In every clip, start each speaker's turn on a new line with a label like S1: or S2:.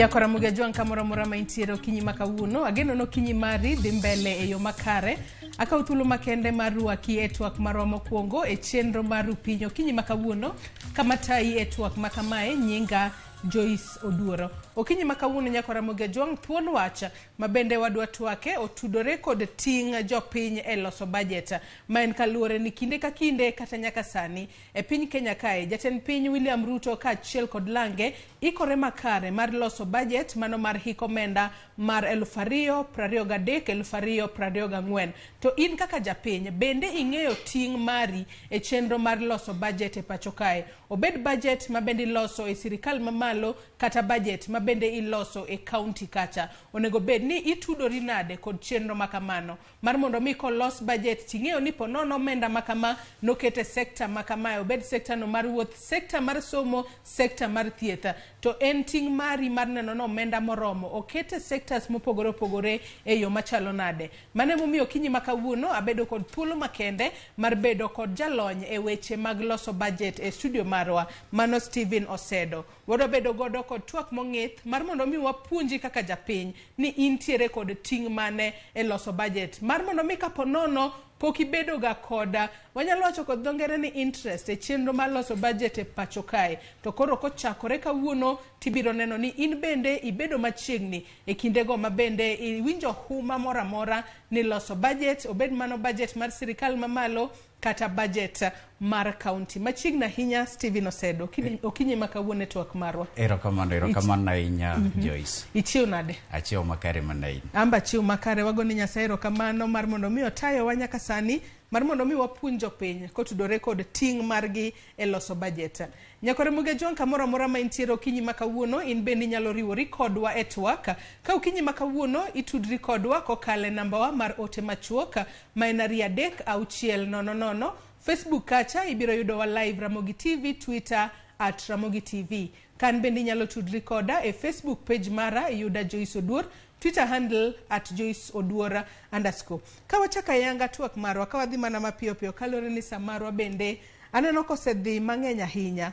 S1: Nyakora Muga Jwang' kamoro amora ma intiere okinyi ma kawuono, ageno ni okinyi mari dhi mbele e yo makare. Akawo thuolo makende mar rwaki e twak marwa mokwongo e chenro mar Rupiny okinyi ma kawuono, kama tayi e twak ma kamae nyinga Joyce Oduoro. Okinyi ma kawuono Nyakora Muga Jwang' thuon wach ma bende wadwa twake otudore kod ting' jopiny e loso bajet ma en kaluwore ni kinde ka kinde kata nyaka sani E piny Kenya kae, jatend piny William Ruto kaachiel kod lange ikore makare mar loso bajet mano mar hik omenda mar 2023 2024. To in kaka japiny, bende ing'eyo ting' mari e chenro mar loso bajet e pacho kae? Obed bajet ma bende iloso e sirikal mamalo kata bajet ma bende iloso e kaunti kacha. Onego bed ni itudori nade kod chenro ma kamano? Mar mondo mi kolos budget ting'eyo ni po nono omenda ma kama noket e sekta ma kamae, obed sekta no mar wuoth, sekta mar somo, sekta mar thieth. To en ting' mari mar neno ni omenda moromo oket e sectors mopogore opogore e yo machalo nade. Mano emomiyo okinyi ma kawuono abedo kod thuolo makende mar bedo kod jalony e weche mag loso budget e studio marwa, mano Stephen Osedo. Wadwa bedo godo kod twak mong'ith mar mondo mi wapuonji kaka japiny ni intiere kod ting' mane e loso budget mar mondo mi kapo nono pok ibedo ga kod wanyalo wacho kod dho ngere ni interest e chenro mar loso budget e pacho kae to koro kochakore kawuono tibiro neno ni in bende ibedo machiegni e kindego ma bende iwinjo huma moro amora ni loso budget obed mano budget mar sirikal mamalo kata budget mar county. Machiegni ahinya Stephen Osedo, okinyi ma kawuono e twak marwa.
S2: Erokamano, erokamano ahinya Joyce.
S1: Ichiew nade?
S2: Achiew makare mana in.
S1: Amba achiew makare, wago ni Nyasaye erokamano mar mondo mi otayowa nyaka sani, mar mondo mi wapuonj jopiny kotudore kod ting' margi e loso budget. Nyakwar Muga Jwang' kamoro amora ma intiere okinyi ma kawuono, in bende inyalo riwori kodwa e twak. Ka okinyi ma kawuono itudri kodwa kokalo e nambawa mar ote machuok ma en 2 3 6 0 0. Facebook kacha ibiro yudowa live Ramogi TV, Twitter at Ramogi TV. Kan bende inyalo tudri koda e Facebook page mara iyuda Joyce Oduor, Twitter handle at Joyce Oduor underscore. Ka wachako ayanga twak marwa, ka wadhi mana mapiyo piyo kaluwore ni sa marwa bende aneno kosedhi mang'eny ahinya.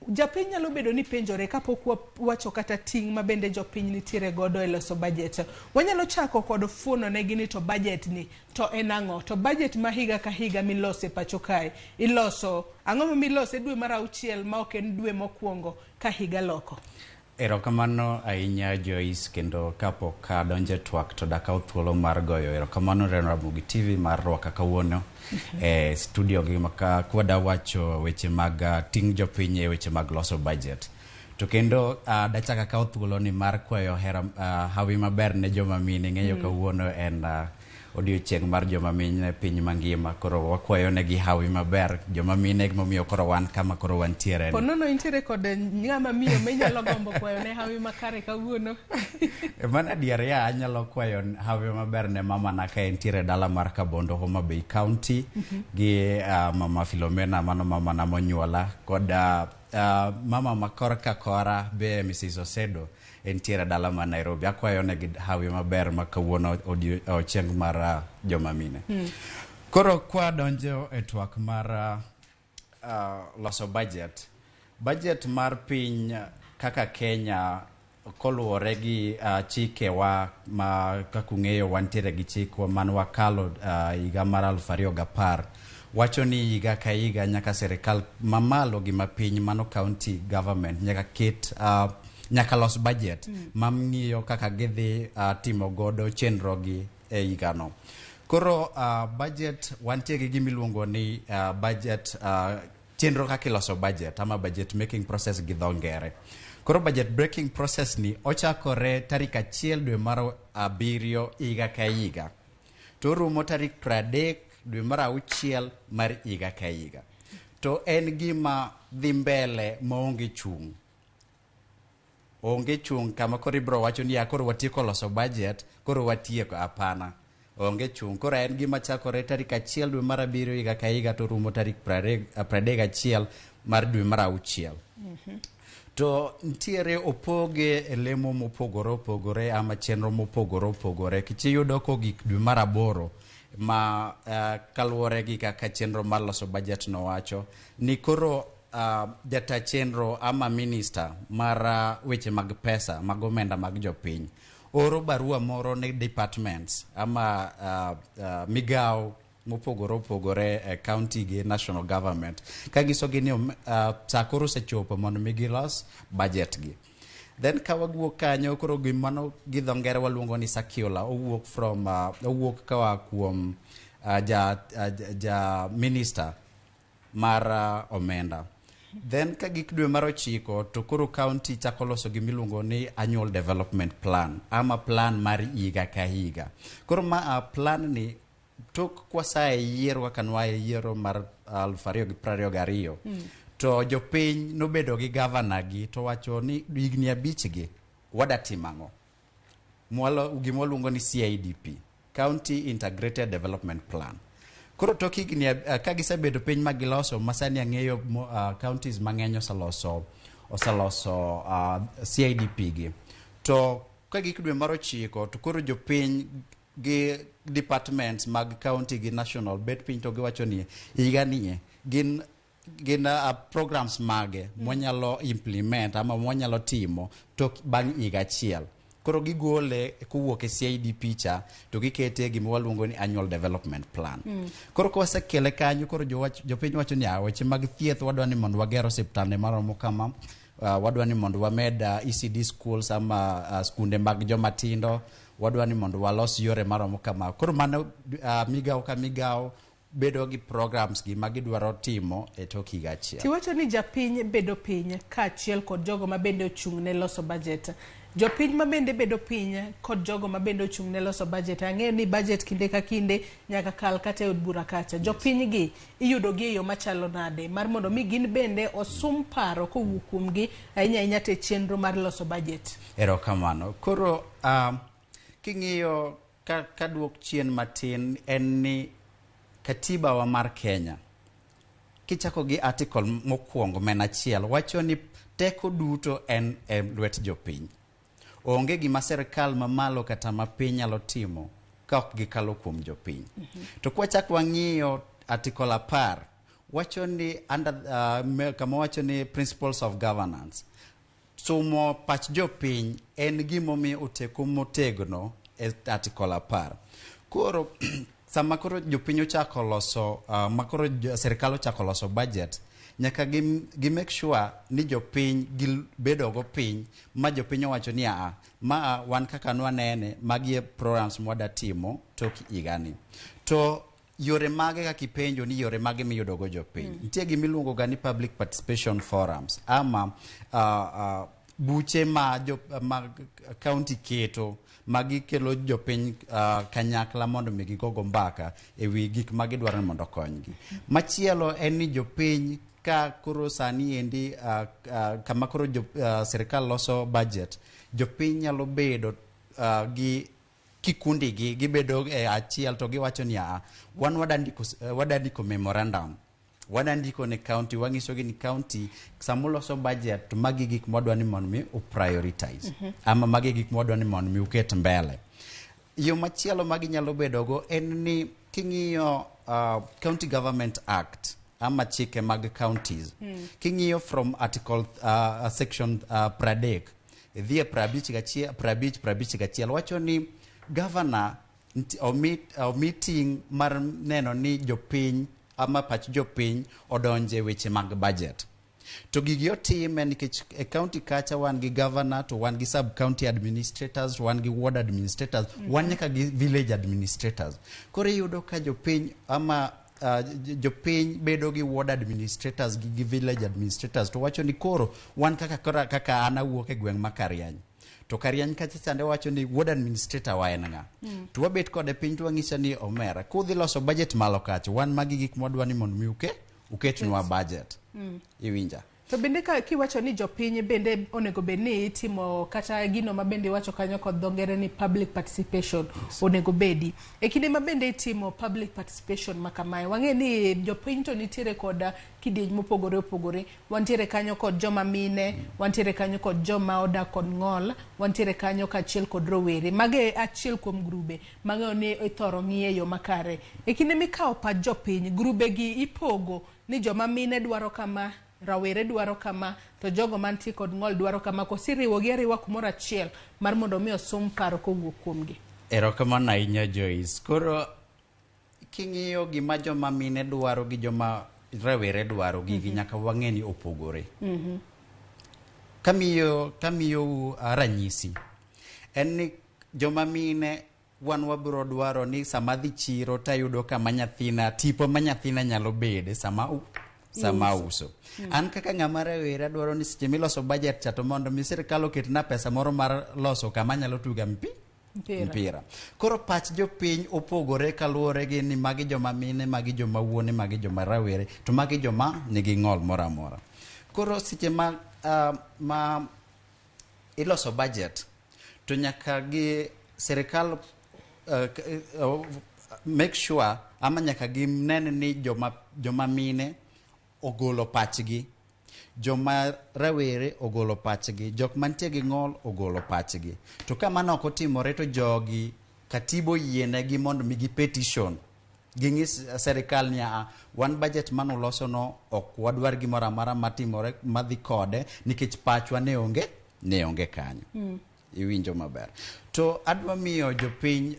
S1: Japiny nyalo bedo ni penjore kapok wacho kata ting' ma bende jopiny nitiere godo e loso budget. Wanyalo chako kod fuono negi ni to budget ni to en ang'o? To budget ma higa ka higa miloso e pacho kae, iloso, ang'o momiyo ilose dwe mar auchiel ma ok en dwe mokwongo ka higa loko?
S2: Erokamano ahinya Joyce, kendo kapok adonjo e twak to dakaw thuolo mar goyo erokamano ne Ramogi TV mar rwaka kawuono e studio gi maka kwada wacho weche mag ting' jopiny e weche mag loso budget. To kendo dachak akaw thuolo ni mar kwayo hera hawi maber ne joma mine. Ing'eyo kawuono en odiochieng' mar joma mine e piny mangima, koro wakwayo negi hawi maber joma mine momiyo koro wan kama koro wantiere ni.
S1: Ponono intiere kod ng'ama miyo minyalo gombo kwayo ne hawi makare kawuono.
S2: Mano adier ya anyalo kwayo hawi maber ne mamana ka entiere dala mar Kabondo, Homa Bay County, gi mama Filomena, mano mamana monyuola, kod mama ma korka kora be Mrs. Osedo entiere dala ma Nairobi. Akwayo negi hawi maber ma kawuono odiochieng' mar joma mine. Koro kwa donjo e twak mar loso budget. Budget mar piny kaka Kenya koluwore gi chikewa ma kaka ung'eyo wantiere gi chikwa man wakalo higa mar 2010 wacho ni higa ka higa nyaka sirikal mamalo gi mapiny mano county government nyaka ket nyaka los budget mang'iyo kaka gidhi timo godo chenro gi e higano. Koro budget wantie gi gimiluongo ni budget chenro kaka iloso budget ama budget making process gi dho ngere. Koro budget breaking process ni ochakore tarik 1 dwe mar 7 higa ka higa to orumo tarik 30 dwe mar 6 mar higa ka higa. To en gima dhi mbele maonge chung'. Onge chung' kama koro ibiro wacho ni ya koro watieko loso budget, koro watieko, hapana. Onge chung'. Koro en gima chakore tarik 1 dwe mar 7 higa ka higa to rumo tarik 31 mar dwe mar 6. To nitiere opoge e lemo mopogore opogore ama chenro mopogore opogore. Kech iyudo kogik dwe mar 8 ma kaluwore gi kaka chenro mar loso budget no wacho ni koro jata chenro ama minister mar weche mag pesa mag omenda mag jopiny oro barua moro ne departments ama migao mopogore opogore e county gi national government kanyisogi ni sa koro osechopo mondo mi gilos budget gi. Then ka wawuok kanyo, koro gimano gi dho ngere waluongo ni circular owuok from owuok koa kuom ja minister mar omenda. Then ka gik dwe mar 9 to koro county chako loso gimiluongo ni annual development plan ama plan mar higa ka higa. Koro ma plan ni tok kwasaye yiero kaka nwaye yiero mar 2022 to jopiny nobedo gi gavana gi to wacho ni higni 5 gi wada timo ang'o. Mwalo gima waluongo ni CIDP, County Integrated Development Plan. Koro tok higni ka gisebedo piny ma giloso, ma sani ang'eyo counties mang'eny oseloso CIDP gi. To ka gik dwe mar 9 to koro jopiny gi departments mag county gi national bet piny to giwacho ni higa ni gin programs mage mwanyalo implement ama mwanyalo timo tok bang' higa achiel. Koro gigole kowuok e CIDP cha to gikete e gima waluongo ni annual development plan. Koro kwasekele kanyo, koro jopiny wacho ni weche mag thieth wadwa ni mondo wager osiptande maromo kama, wadwa ni mondo wamed ECD schools ama skunde mag joma tindo, wadwa ni mondo walos yore maromo kama. Koro mano migawo ka migawo bedo gi programs gi ma gidwaro timo e tok higa achiel.
S1: Tiwacho ni japiny bedo piny kaachiel kod jogo ma bende ochung' ne loso budget. Jopiny ma bende bedo piny kod jogo ma bende ochung' ne loso budget. Ang'eyo ni budget kinde ka kinde nyaka kal kata e od bura kacha. Jopiny gi iyudo gi e yo machalo nade mar mondo mi gin bende osum paro kowuok kuomgi ahinya ahinya te chenro mar loso budget.
S2: Erokamano. Koro king'iyo ka duok chien matin en ni katiba wa mar Kenya kichako gi article mokwongo men achiel wacho ni teko duto en e lwet jopiny. Onge gima sirkal mamalo kata mapiny nyalo timo ka ok gikalo kuom jopiny. To kwachak wang'iyo article 10 wacho ni under kama wacho ni principles of governance, sumo pach jopiny en gimomiyo oteko motegno e article 10. Koro sama koro jopiny ochako loso ma koro sirkal ochako loso budget, nyaka gi make sure ni jopiny gi bedo go piny ma jopiny owacho ni aa ma wan kaka nwanene magi e programs mwada timo tok higani. To yore mage kaka ipenjo ni yore mage miyudo go jopiny, nitie gimiluongo ga ni public participation forums ama buche ma jo, ma county keto ma gikelo jopiny kanyakla mondo mi gigogo mbaka e wi gik ma gidwaro ni mondo okonygi. Machielo en ni jopiny ka koro sani endi kama koro sirkal loso budget, jopiny nyalo bedo gi kikundi gi gibedo e achiel to giwacho ni aa wan wada ndiko memorandum, wada ndiko ne county, wang'isogi ni county samuloso budget to magi gik mwadwa ni mondo mi u prioritize ama magi gik mwadwa ni mondo mi uket mbele. Yo machielo ma ginyalo bedogo en ni king'iyo County Government Act ama chike mag counties, king'iyo from article section 30 idhi e 51, 50, 51 wacho ni governor omi ting' mar neno ni jopiny ama pach jopiny odonje weche mag budget. To gigi otime nikech e county kacha wan gi governor to wan gi sub county administrators, wan gi ward administrators, wan nyaka gi village administrators. Koro iyudo ka jopiny ama jopiny bedo gi ward administrators gi village administrators to wacho ni koro wan kaka kora, kaka an awuok e gweng' ma Kariany to Kariany kacha chande wacho ni ward administrator wa en ng'a, to wabet kode piny to wang'ise ni omera kudhi loso budget malo kacha wan magi gik mwadwa ni mondo mi uketnwa budget. Iwinja?
S1: To bende ka kiwacho ni jopiny bende onego bed ni itimo kata gino ma bende iwacho kanyo kod dho ngere ni public participation onego bedi. E kinde ma bende itimo public participation ma kamae, wang'e ni jopiny to nitiere kod kidieny mopogore opogore. Wantiere kanyo kod joma mine, wantiere kanyo kod joma odak kod ng'ol, wantiere kanyo kaachiel kod rowere. Mage achiel kuom grube mang'eyo ni ithoro ng'i e yo makare. E kinde mikawo pach jopiny, grube gi ipogo ni joma mine dwaro kama, Rawere dwaro kama, to jogo mantie kod ng'ol dwaro kama, koso iriwogi ariwa kumoro achiel mar mondo mi osum paro kowuok kuomgi?
S2: Erokamano ahinya Joyce. Koro king'iyo gima joma mine dwaro gi joma rawere dwaro, gigi nyaka wang'e ni opogore. Kamiyo ranyisi en ni joma mine wan wabiro dwaro ni sama adhi chiro tayudo kama nyathina, tipo ma nyathina nyalo bede sama uso. An kaka ng'ama rawere adwaro ni seche miloso budget cha to mondo mi sirikal oketna pesa moro mar loso kama anyalo tuga
S1: mpira.
S2: Mpira. Koro pach jopiny opogore kaluwore gi ni magi joma mine, magi joma wuone, magi joma rawere, to magi joma nigi ng'ol moro amora. Koro seche ma iloso budget to nyaka gi sirikal make sure ama nyaka ginen ni joma mine ogolo pachgi, joma rawere ogolo pachgi, jok mantie gi ng'ol ogolo pachgi. To ka mano ok otimore to jogi katiba oyienegi mondo mi gi petition ging'is serikal ni a wan budget manuloso no ok wadwar gimoro amora matimore madhi kode nikech pachwa ne onge kanyo. Iwinjo maber. To adwa miyo jopiny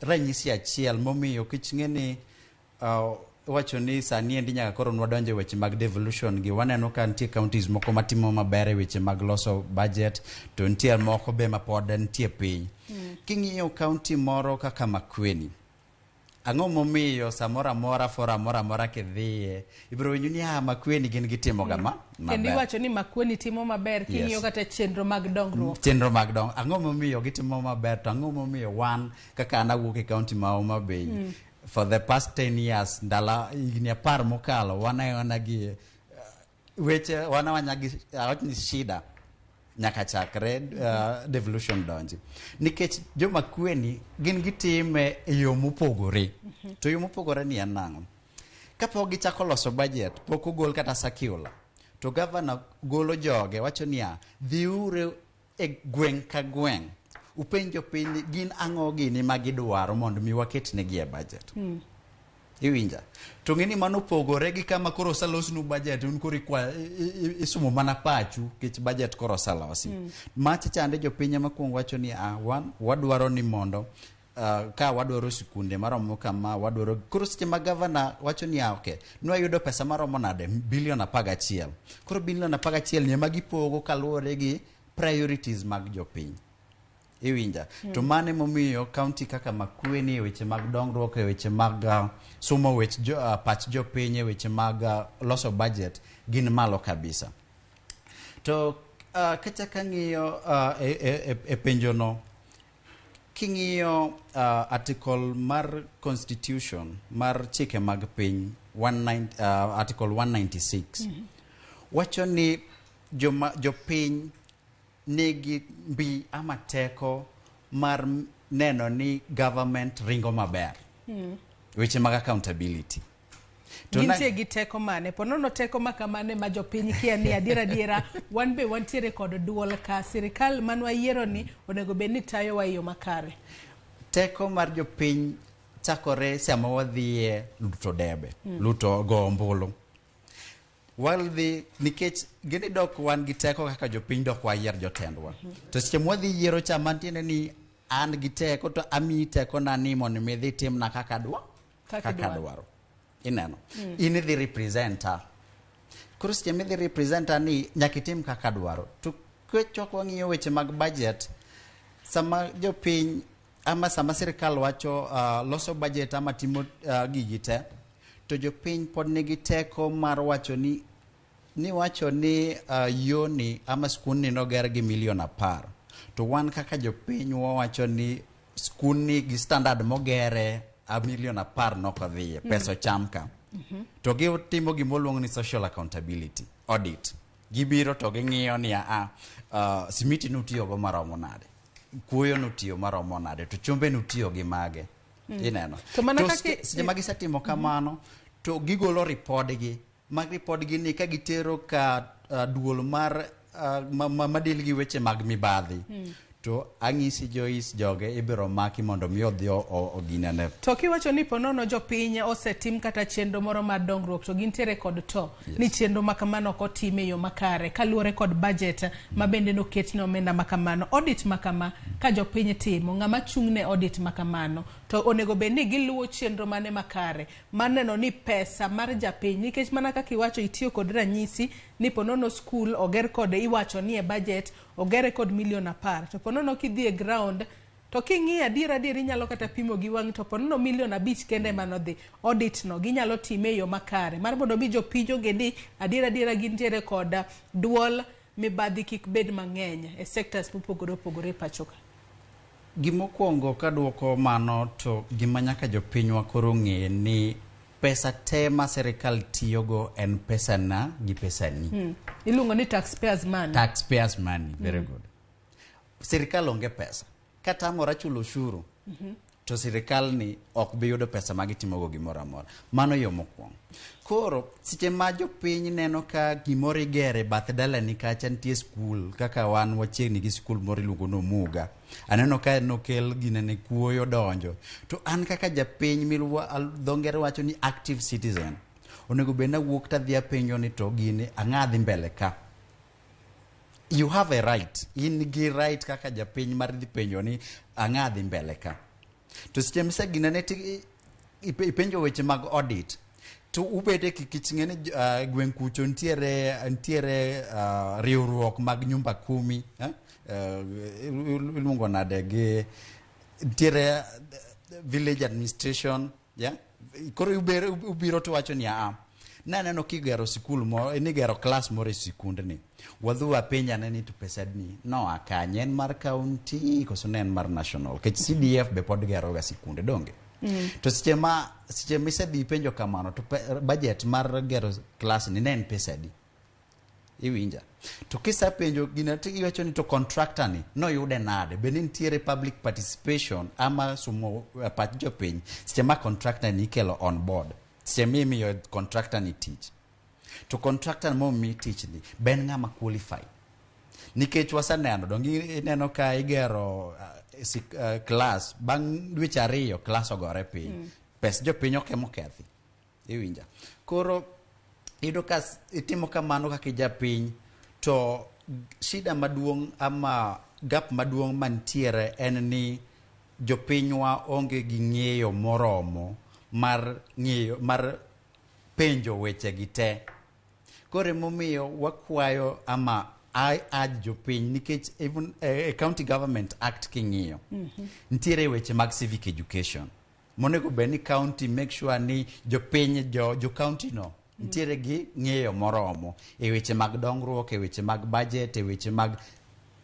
S2: ranyisi achiel momiyo kich ng'e ni wacho ni sani endi nyaka koro nwadonjo e weche mag devolution gi. Waneno ka nitie counties moko matimo maber e weche mag loso budget, to nitie moko be mapod nitie piny. King'iyo county moro kaka Makueni, ang'o momiyo samoro amora, forum moro amora kidhiye, ibiro winjo ni ah, Makueni gin gitimo ga ma
S1: Kendo
S2: maber.
S1: Iwacho ni Makueni timo maber king'iyo kata chenro mag dongruok.
S2: Chenro mag dong, ang'o momiyo gitimo maber, to ang'o momiyo wan kaka an awuok e county ma Homa Bay, for the past 10 years, ndala higni 10 mokalo, wan aona gi weche wan awanya gi awach ni shida nyaka chakre devolution donji, nikech jomakweni gin gitime e yo mopogore. To yo mopogore ni en nang'o? Kapok gichako loso budget, pok ogol kata circular, to governor golo joge wacho niya, dhiuru e gweng' ka gweng' upenj jopiny ni gin ang'o gini ma gidwaro mondo mi waketnegi e budget. Iwinja? To ng'e ni mano opogore gi kama koro oselosnu budget, un koro isumo mana pachu nikech budget koro oselosi. Macha chande jopiny ema kuongo wacho ni ah, wan wadwaro ni mondo ka wadwaro sikunde maromo kama, wadwaro. Koro seche ma gavana wacho ni ah, okay, nwayudo pesa maromo nade? Bilion 11. Koro bilion 11 ni ema gipogo kaluwore gi priorities mag jopiny. Iwinja? To mano emomiyo county kaka Makueni e weche mag dongruok, e weche mag sumo wech pach jopiny, e weche mag loso budget gin malo kabisa. To kachak ang'iyo e penjono, king'iyo article mar constitution mar chike mag piny 19, article 196 wacho ni joma jopiny nigi mbi ama teko mar neno ni government ringo maber, weche mag accountability. To
S1: Gintie gi teko mane? Ponono teko ma kamane ma jopiny kia ni adiera adiera wan be wantiere kod duol ka sirikal manwayiero ni onego bed ni tayowa e yo makare.
S2: Teko mar jopiny chakore sama wadhiye luto debe, luto go ombulu. Wadhi nikech gini dok wan gi teko kaka jopiny dok wayier jotendwa. To seche mwadhi yiero cha, mantiende ni an gi teko to amiyi tekona ni mondo mi idhi timna kaka dwa
S1: Kaka
S2: kaka
S1: idwaro.
S2: Dwaro. Ineno, in idhi representa. Koro seche midhi representa ni nyaka itim kaka dwaro. To kechok wang'iyo weche mag budget, sama jopiny ama sama sirikal wacho loso budget ama timo gigi te, to jopiny pod nigi teko mar wacho ni yoni ama skundni noger gi milion 10, to wan kaka jopiny wawacho ni skundni gi standard mogere a milion 10 nokodhiye, pesa ocham ka. To gitimo gimoluong ni social accountability audit. Gibiro to ging'iyo ni a simiti nutiyogo maromo nade, kuoyo notiyo maromo nade, to chumbe notiyo gi mage. Ineno?
S1: To mana
S2: To seche ma gisetimo kamano to gigolo ripodgi mag ripodgi ni ka gitero ka duol mar ma deal gi weche mag mibadhi. To ang'isi Joyce, joge ibiro maki mondo mi odhi oginene.
S1: To kiwacho ni ponono jopiny osetim kata chenro moro mar dongruok to gintiere kod to ni chenro ma kamano ok otim e yo makare kaluwore kod budget ma bende noket ne omenda ma kamano. Audit ma kama ka jopiny timo, ng'ama chung' ne audit ma kamano to onego bed ni giluwo chenro mane makare mar neno ni pesa mar japiny, nikech mana kaka iwacho itiyo kod ranyisi ni ponono skul oger kode iwacho ni e budget ogere kod milion 10, to ponono kidhi e ground to king'iyo adier adier inyalo kata pimo gi wang' to ponono milion 5 kende manodhi. Audit no ginyalo time e yo makare mar mondo mi jopiny ong'e ni adier adiera gintiere kod duol mibadhi kik bed mang'eny e sectors mopogore opogore e pacho ka.
S2: Gimokwongo kaduoko mano to gima nyaka jopinywa koro ng'e ni pesa te ma sirikal tiyogo en pesana gi pesani.
S1: Iluongo ni taxpayers money.
S2: Taxpayers money, very good. Sirikal onge pesa. Katamora chulo ushuru, to sirikal ni ok bi yudo pesa ma gitimogo gimoro amora. Mano yo mokwongo. Koro, seche ma jopiny neno ka gimoro igere bath dalani kacha nitie skul, kaka wan wachiegni gi skul moro iluongo ni Omuga. Aneno ka nokel ginene kuoyo donjo. To an kaka japiny dho ngere wacho ni active citizen. Onego bed ni awuok tadhi apenjo ni to gini ang'a dhi mbele ka. You have a right. In gi right kaka japiny mar dhi penjo ni ang'a dhi mbele ka. To seche miseginene ipenjo weche mag audit, to ubede kikich ng'e ni gweng' kucho nitiere riwruok mag nyumba kumi, iluongo nade gi nitiere village administration, yeah? Koro ubiro to wacho ni aa, naneno kigero sikul moro, nigero klas moro e sikundni. Wadhi wapenj ane ni to pesa ni noa kanye, en mar county koso ne en mar national? Nikech CDF be pod gero ga sikunde, donge? To seche misedhi ipenjo kamano to budget mar gero klas ni ne en pesa adi? Iwinja? To kisepenjo gina to iwacho ni to contractor ni noyude nade? Be ne nitiere public participation ama sumo pach jopiny seche ma contractor ni ikelo on board, seche mimiyo contractor ni tich? To contractor momi tich ni be en ng'ama qualified? Nikech waseneno, donge ineno ka igero class, bang' dweche 2 class ogore piny. Pes jopiny ok emokethi. Iwinja? Koro iyudo ka itimo kamano kaka japiny to shida maduong' ama gap maduong' mantiere en ni jopinywa onge gi ng'eyo moromo mar ng'eyo mar penjo weche gi te. Koro emomiyo wakwayo ama I urge jopiny nikech even County Government Act king'iyo, nitiere weche mag civic education. Monego bed ni county make sure ni jopiny jo county no nitiere gi ng'eyo moromo e weche mag dongruok, e weche mag budget, e weche mag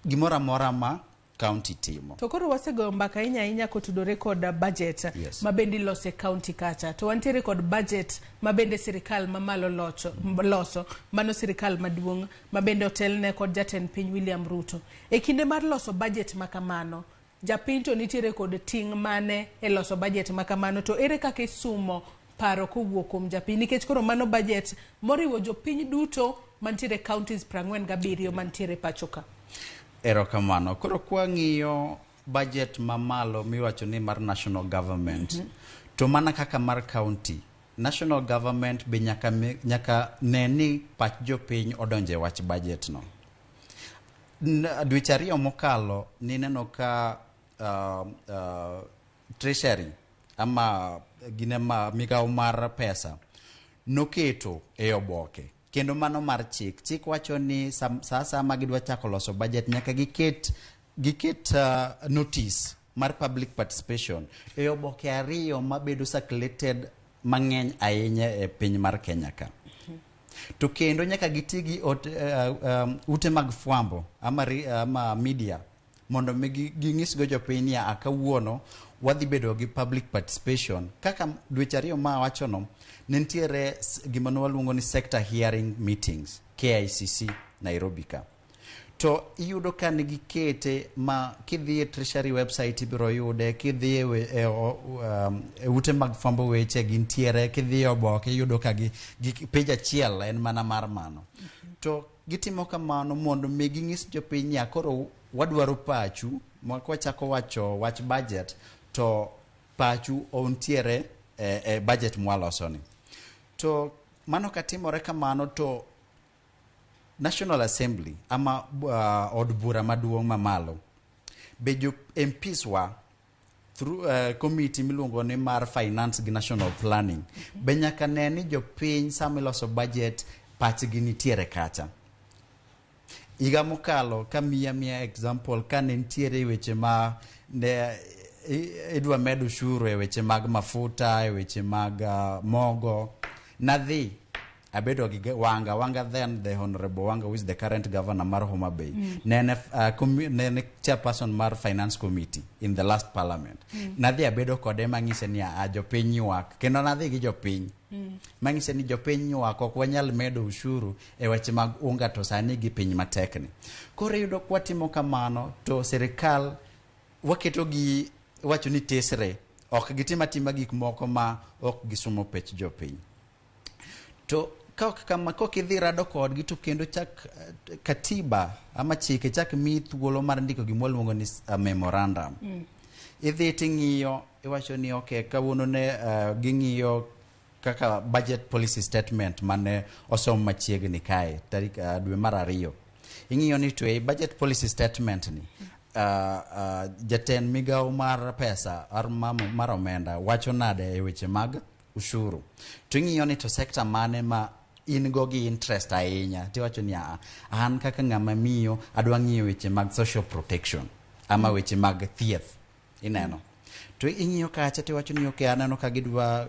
S2: gimoro amora ma county timo.
S1: To koro wasegoyo mbaka ahinya ahinya kotudore kod budget ma bende iloso e county kacha. To wantiere kod budget ma bende sirikal mamalo loso, mano sirikal maduong' ma bende otelne kod jatend piny William Ruto. E kinde mar loso budget ma kamano, japiny to nitiere kod ting' mane e loso budget ma kamano, to ere kaka isumo paro kowuok kuom japiny? Nikech koro mano budget moriwo jopiny duto mantiere counties 47 mantiere pacho ka.
S2: Erokamano. Koro kwang'iyo budget mamalo miwacho ni mar national government, to mana kaka mar county, national government be nyaka ne ni pach jopiny odonje wach budget no. Dweche 2 mokalo nineno ka treasury ama gine ma migawo mar pesa noketo e oboke. Kendo mano mar chik. Chik wacho ni sa asaya ma gidwa chako loso budget nyaka giket notice mar public participation e oboke 2 mabedo circulated mang'eny ahinya e piny mar Kenya ka. To kendo nyaka giti gi ute mag fwambo ama media mondo mi ginyisgo jopiny ni a kawuono wadhi bedo gi public participation. Kaka dweche 2 ma awachono, ne nitiere gima ne waluongo ni sector hearing meetings, KICC Nairobi ka. To iyudo ka ne gikete ma kidhi e treasury website ibiro yude, kidhi e ute mag fwambo weche gintiere, kidhi e oboke iyudo ka gi page achiel en mana mar mano. To gitimo kamano mondo mi ginyis jopiny ni koro Wadwaro pachu ma kwachako wacho wach budget to pachu ontiere e budget mwalosoni. To mano katimore kamano to National Assembly ama od bura maduong' mamalo be jo MPs wa through committee miluongo ni mar finance gi national planning be nyaka ne ni jopiny sama iloso budget pachgi nitiere kacha. Higa mokalo kamiya miya example, kane nitiere weche ma ne idwa med ushuru e weche mag mafuta, e weche mag mogo, nadhi abedo gi Wanga Wanga, then the Honorable Wanga, who is the current governor mar Homa Bay, ne chairperson mar finance committee in the last parliament. Nadhi abedo kode mang'ise ni a jopiny ywak, kendo nadhi gi jopiny mang'ise ni jopiny ywak, ok wanyal medo ushuru e weche mag unga to sani gi piny matekni. Koro iyudo kwatimo kamano to sirikal waketo gi wacho ni tesre ok gitim atima gik moko ma ok gisumo pech jopiny. To ka ok kama kok idhi rado kodgi to kendo chak katiba ama chike chak miyi thuolo mar ndiko gima waluongo ni memorandum. Idhi ting'iyo, iwacho ni okay, kawuono ne ging'iyo kaka budget policy statement mane osom machiegni kae tarik dwe mar 2. Ing'iyo ni to e budget policy statement ni jatend migawo mar pesa mar omenda wacho nade e weche mag ushuru, to ing'iyo ni to sector mane ma in go gi interest ahinya, tiwacho ni an kaka ng'ama miyo adwa ng'iyo weche mag social protection ama weche mag thieth. Ineno to ing'iyo kacha tiwacho ni okay, aneno ka gidwa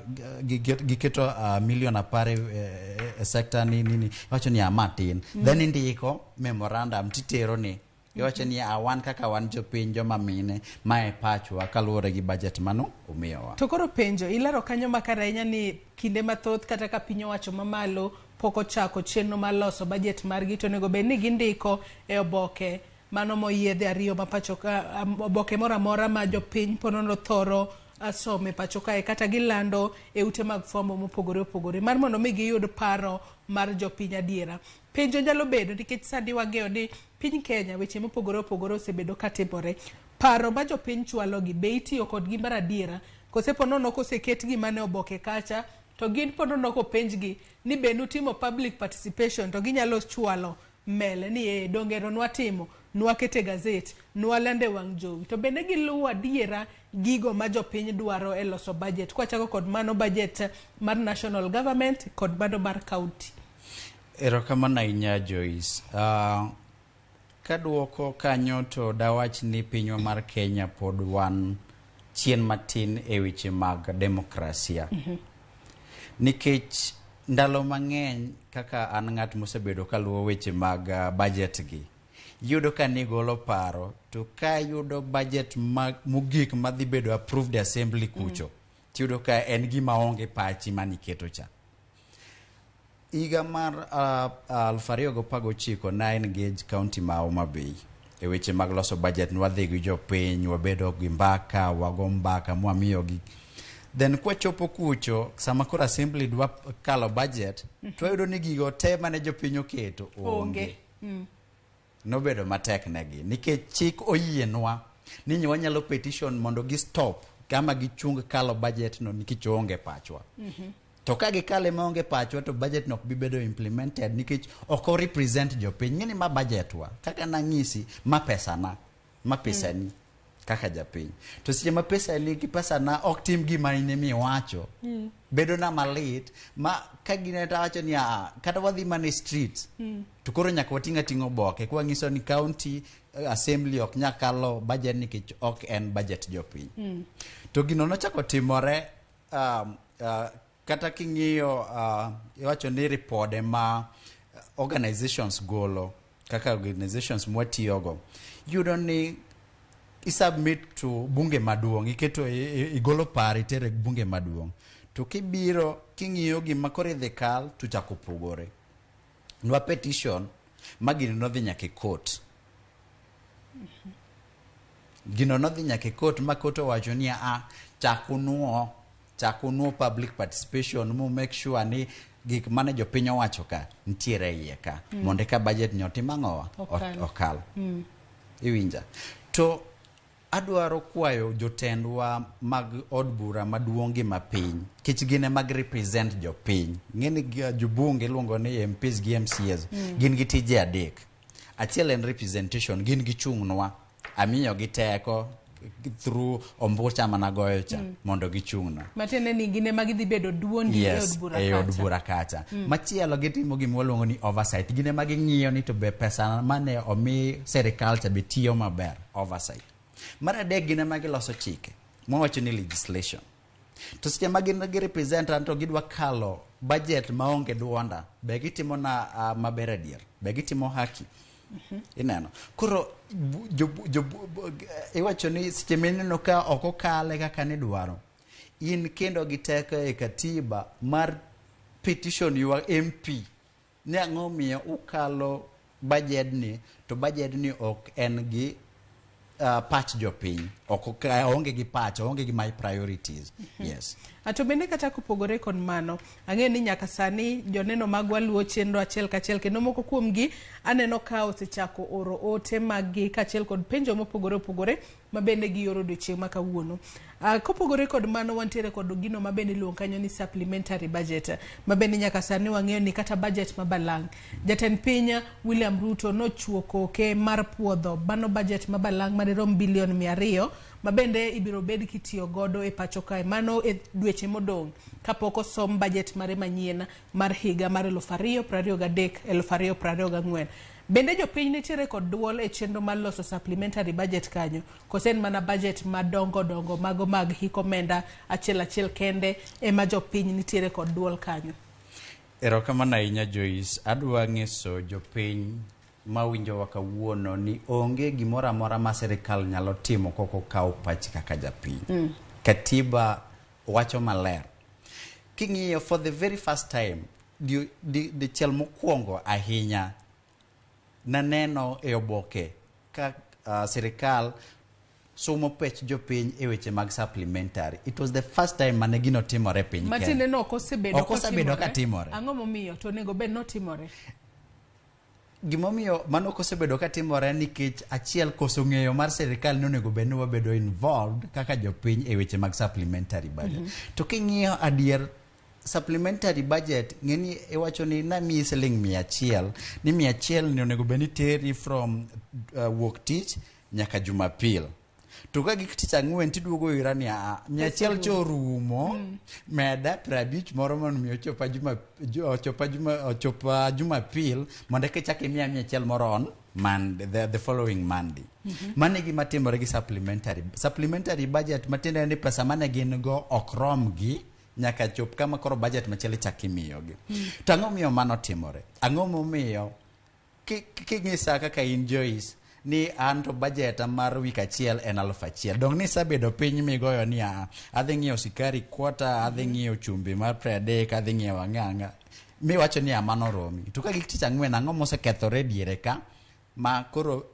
S2: giketo milion 10 e sector ni nini, iwacho ni ma tin. Then indiko memorandum titero ni iwacho ni wan kaka wan jopiny joma mine, mae pachwa kaluwore gi budget mano umiyowa.
S1: To koro penjo ilero kanyo makare ahinya ni kinde mathoth kata ka piny owacho mamalo pok ochako chenro mar loso budget margi, to onego bed ni gindiko e oboke mano moyiedhi 2 ma pacho ka, oboke moro amora ma jopiny ponono thoro some pacho kae, kata gilando e ute mag fwambo mopogore opogore mar mondo mi giyud paro mar jopiny adiera. Penjo nyalo bedo nikech sani wang'eyo ni piny Kenya weche mopogore opogore osebedo katimore. Paro ma jopiny chwalo gi be itiyo kodgi mar adiera, kose ponono koseketgi mane oboke kacha to gin ponono kopenjgi ni be nutimo public participation to ginyalo chwalo mele ni dongero nwatimo, nwakete gazet, nwalande wang' jowi, to bende giluwo adiera gigo ma jopiny dwaro e loso budget, kwachako kod mano budget mar national government kod mano mar county.
S2: Erokamano ahinya, Joyce. Kaduoko kanyo to dawach ni pinywa mar Kenya pod wan chien matin e weche mag demokrasia. Nikech ndalo mang'eny kaka an ng'at mosebedo kaluwo weche mag budget gi, iyudo ka nigolo paro to ka yudo budget mogik madhi bedo approved e assembly kucho, tiyudo ka en gima onge pachi maniketo cha. Higa mar 2019 na engage county ma Homa Bay e weche mag loso budget. Nwadhi gi jopiny, wabedo gi mbaka, wago mbaka mwamiyogi. Then kwachopo kucho sama koro assembly dwa kalo budget, to wayudo ni gigo te mane jopiny oketo onge. Nobedo matek negi nikech chik oyienwa ni wanyalo petition mondo gi stop kama gichung kalo budget no nikech onge pachwa. To ka gikale maonge pachwa to budget no ok bi bedo implemented nikech ok o represent jopiny. Ng'eni ma budget wa kaka nang'isi, ma pesana, ma pesani kaka japiny, to seche ma pesani gi pesana ok tim gima in emiwacho, bedo na malit ma ka gine tawacho ni kata wadhi mana e street to koro nyaka wating' ating'a oboke kwang'iso ni county assembly ok nyal kalo budget nikech ok en budget jopiny. To gino nochako timore kata king'iyo iwacho ni ripode ma organizations golo kaka organizations mwatiyogo, iyudo ni isubmit to bunge maduong', iketo igolo paro itere bunge maduong', to kibiro king'iyo gima koro idhi kal to chako pogore. Nwa petition ma gino nodhi nyaka e court. Gino nodhi nyaka e court ma court owacho ni a chak unuo public participation mu make sure ni gik mane jopiny owacho ka nitiere e iye ka mondo eka budget ni otim ang'owa?
S1: Okal.
S2: Okal. Iwinja? To adwaro kwayo jotendwa mag od bura maduong' gi mapiny, kech gin ema gi represent jopiny. Ng'eni jobunge iluongo ni MPs gi MCAs, gin gi tije adek. Achiel en representation, gin gichung'nwa. Amiyo gi teko through ombucha managoyo cha mondo gichung'nwa.
S1: Matiende ni gin ema gidhi bedo duondi e od bura
S2: e od
S1: kacha.
S2: Bura kacha. Machielo, gitimo gima waluongo ni oversight. Gin ema ging'iyo ni to be pesa mane omi sirikal cha be tiyo maber, oversight. Mar adek, gin ema giloso chike mwawacho ni legislation. To seche ma gin gi represent an to gidwa kalo budget maonge duonda, be gitimo na maber adier? Be gitimo haki? Ineno koro iwacho ni seche mineno ka ok okale kaka nidwaro, in kendo gi teko e katiba mar petition your MP ni ang'o miyo ukalo budget ni, to budget ni ok en gi pach jopiny, ok oonge gi pach, oonge gi my priorities, yes.
S1: To bende kata kopogore kod mano, ang'eyo ni nyaka sani joneno magwa luwo chenro achiel kachiel, kendo moko kuomgi aneno ka osechako oro ote mag-gi kaachiel kod penjo mopogore opogore ma bende gioro odiochieng' ma kawuono. Kopogore kod mano, wantiere kod gino ma bende iluongo kanyo ni supplementary budget, ma bende nyaka sani wang'eyo ni kata budget ma balang'. Jatend piny William Ruto nochuo koke mar puodho mano budget ma balang' madirom bilion 200 ma bende ibiro bed kitiyo godo e pacho kae mano e dweche modong' kapok osom budget mare manyien mar higa mar 2023 2024. Bende jopiny nitiere kod duol e chenro mar loso supplementary budget kanyo, kose en mana budget madongo dongo mago mag hik omenda achiel achiel kende ema jopiny nitiere kod duol kanyo?
S2: Erokamano ahinya, Joyce. Adwa nyiso jopiny mawinjowa kawuono ni onge gimoro amora ma sirikal nyalo timo kok okawo pachi kaka japiny. Katiba wacho maler. King'iyo for the very first time, dichiel mokwongo ahinya naneno e oboke ka sirikal somo pech jopiny e weche mag supplementary. It was the first time mane gino timore e piny Kenya.
S1: Matiende no ok osebedo
S2: Ok osebedo katimore.
S1: Ang'o momiyo to onego bed notimore?
S2: Gimomiyo mano ok osebedo katimore nikech achiel, koso ng'eyo mar sirikal ni onego bed ni wabedo involved kaka jopiny e weche mag supplementary budget. To king'iyo adier supplementary budget, ng'eni iwacho ni namiyi siling 100, ni 100 ni onego bed ni teri from wuok tich nyaka Jumapil. To ka gik tich ang'wen tiduogo ira ni aa, 100 cha orumo, meda 50 moro mondo mi ochopa juma ochopa juma ochopa Jumapil mondo eka ichak imiya 100 moro on Monday, the following Monday. Mano e gima timore gi supplementary budget, matiende ni pesa mane gin go ok romgi nyaka chop kama koro budget machielo ichak imiyogi. To ang'o miyo mano timore? Ang'o momiyo king'isa kaka in Joyce ni an to budget mar wik achiel en 1000, dong nisebedo piny migoyo ni aa, adhi ng'iewo sikari kwata, adhi ng'iewo chumbi mar 30, adhi ng'iewo ang'o ang'o, miwacho ni mano romi. To ka gik tich ang'wen, ang'o mosekethore e diere ka ma koro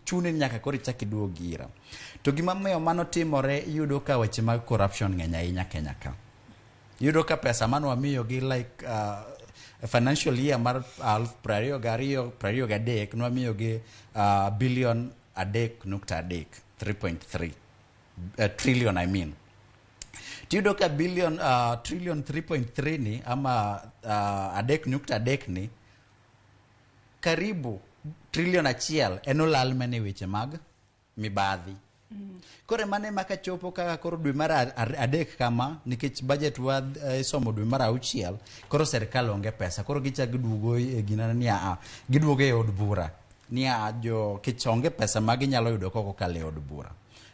S2: chuni ni nyaka koro ichak iduog ira? To gima miyo mano timore, iyudo ka weche mag corruption ng'eny ahinya Kenya ka. Iyudo ka pesa mane wamiyogi like financial year mar 2022/23 nwamiyogi bilion 3.3, 3.3 trillion I mean. Tiyudo ka billion trillion 3.3 ni ama 3.3 ni, karibu trillion achiel en olal mana e weche mag mibadhi. Koro mano ema kachopo kaka koro dwe mar adek kama, nikech budget wa isomo dwe mar auchiel, koro sirikal onge pesa, koro gichako giduogo e ginene ni aa, giduogo e od bura ni aa, jo kech onge pesa ma ginyalo yudo kok okalo e od bura,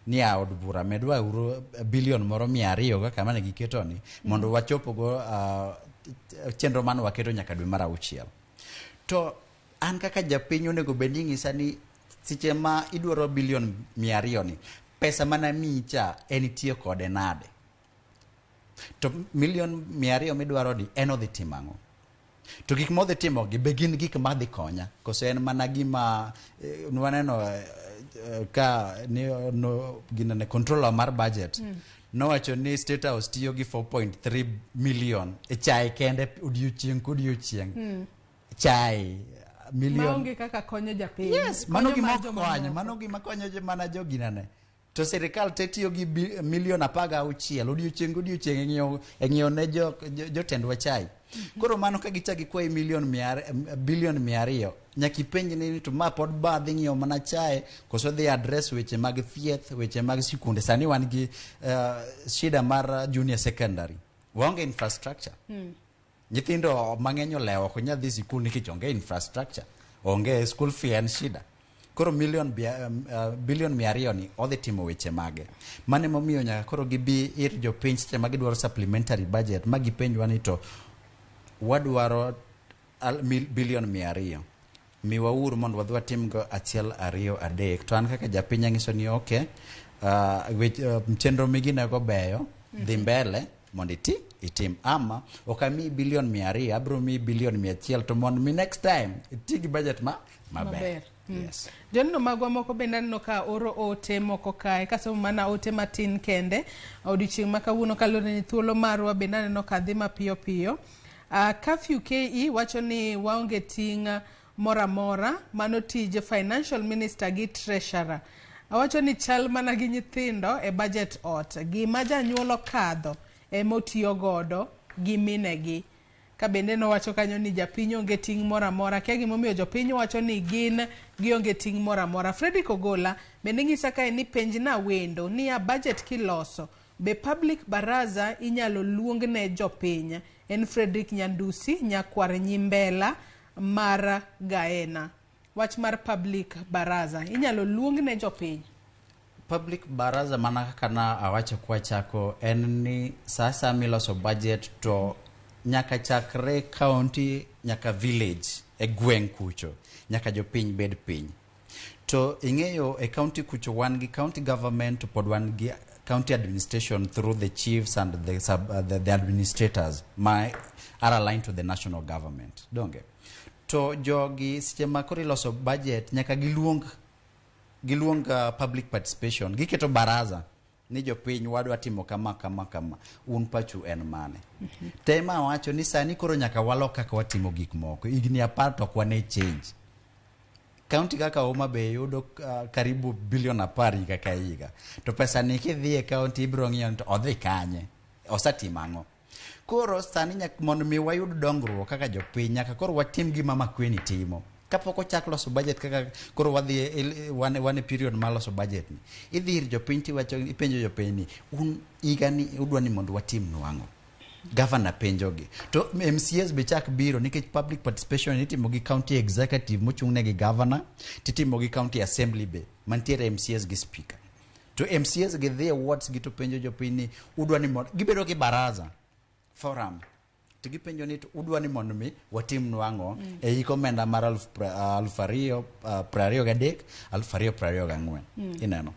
S2: ni a od bura medwa uru bilion moro 200 kaka mane giketo ni mondo wachopogo chenro mane waketo nyaka dwe mar auchiel. To an kaka japiny onego bed ni ing'isa ni seche ma idwaro bilion 200 ni, pesa mana miyi cha en itiyo kode nade? To milion 200 midwaro ni en odhi timo ang'o? To gik modhi timo gi be gin gik madhi konya koso en mana gima waneno ka ni no, ginene controller mar budget nowacho ni State House tiyo gi 4.3 million e chae kende odiochieng' kodiochieng'. Chae. million
S1: Maonge kaka konyo japiny.
S2: Yes, mano
S1: Konyo
S2: gima
S1: mar
S2: ok
S1: joma
S2: konyo,
S1: moko.
S2: mano gima konyo mana joginane. To sirikal te tiyo gi milion 16 odiochieng' godiochieng' e ng'iewo ne jotendwa chai. Koro mano ka gichak gikwayi milion bilion 200, nyaka ipenj ni to ma pod ba dhi ng'iewo mana chae koso dhi address weche mag thieth, weche mag sikunde. Sani wan gi shida mar junior secondary. Waonge infrastructure. Nyithindo mang'eny olewo ok nyal dhi sikul nikech onge infrastructure. Onge school fee en shida. Koro bilion 200 ni odhi timo weche mage. Mano emomiyo nyaka koro gibi ir jopiny seche ma gidwaro supplementary budget ma gipenjwa ni to wadwaro bilion 200. Miwauru mondo wadhi watimgo 1 2 3. To an kaka japiny ang'iso ni okay, chenro miginego beyo, dhi mbele mondo itim. Ama ok amiyi bilion 200, abiro miyi bilion 100 to mondo mi next time iti gi budget maber.
S1: Maber.
S2: Yes.
S1: Joneno magwa moko bende aneno ka oro ote moko kae, kasomo mana ote matin kende odiochieng' ma kawuono kaluwore ni thuolo marwa bende aneno ka dhi mapiyo piyo. Curfew KE wacho ni waonge ting' moro amora, mano tij financial minister gi treasurer. Awacho ni chal mana gi nyithindo e budget ot, gima janyuol okadho ema otiyo godo gi minegi. Ka bende nowacho kanyo ni japiny onge ting' moro amora, kia gimomiyo jopiny wacho ni gin gionge ting' moro amora. Fredrick Ogola bende nyisa kae ni penjna wendo niya budget kiloso be public baraza inyalo luong ne jopiny. En Fredrick Nyandusi nyakwar Nyimbela mar Gaena. Wach mar public baraza inyalo luong ne jopiny.
S2: Public baraza mana kaka na awacho kwachako en ni sasa miloso budget to nyaka chakre county nyaka village e gweng' kucho nyaka jopiny bed piny. To ing'eyo e county kucho wan gi county government to pod wan gi county administration through the chiefs and the administrators ma are aligned to the national government. Donge? To jogi seche ma koro iloso budget nyaka giluong public participation. Giketo baraza ni jopiny wadwa timo kama kama kama, un pachu en mane? Tema wacho ni sani koro nyaka walok kaka watimo gik moko. Higni 10 to ok wane change. County kaka Homa Bay yudo karibu bilion 10 higa ka higa. To pesa ni kidhi e county ibiro ng'iyo ni to odhi kanye? Osetimo ang'o? Koro sani nyaka mondo mi wayud dongruok kaka jopiny nyaka koro watim gima Makueni timo. Kapok ochak loso budget kaka koro wadhi wan e period mar loso budget ni. Idhi ir jopiny tiwacho ipenjo jopiny ni un higa ni udwa ni mondo watim nwang'o. Governor penjogi. To MCAs be chak biro nikech public participation itimo gi county executive mochung' ne gi governor titimo gi county assembly be mantiere MCAs gi speaker. To MCAs gi dhi e wards gi to penjo jopiny ni udwa ni mondo gibedo gi baraza forum to gipenjo ni to udwa ni mondo mi watim nwang'o e hik omenda mar 2023 2024. Ineno.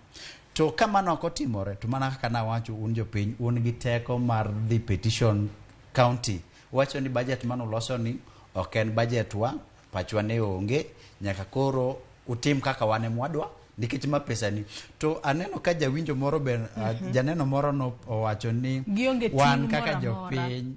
S2: To ka mano ok otimore to mana kaka nawacho un jopiny un gi teko mar dhi petition county wacho ni budget manuloso ni ok en budget wa, pachwa ne onge, nyaka koro utim kaka wan ema wadwa nikech ma pesa ni. To aneno ka jawinjo moro be janeno moro no owacho ni
S1: Gionge ting'
S2: wan kaka
S1: moro amora.
S2: jopiny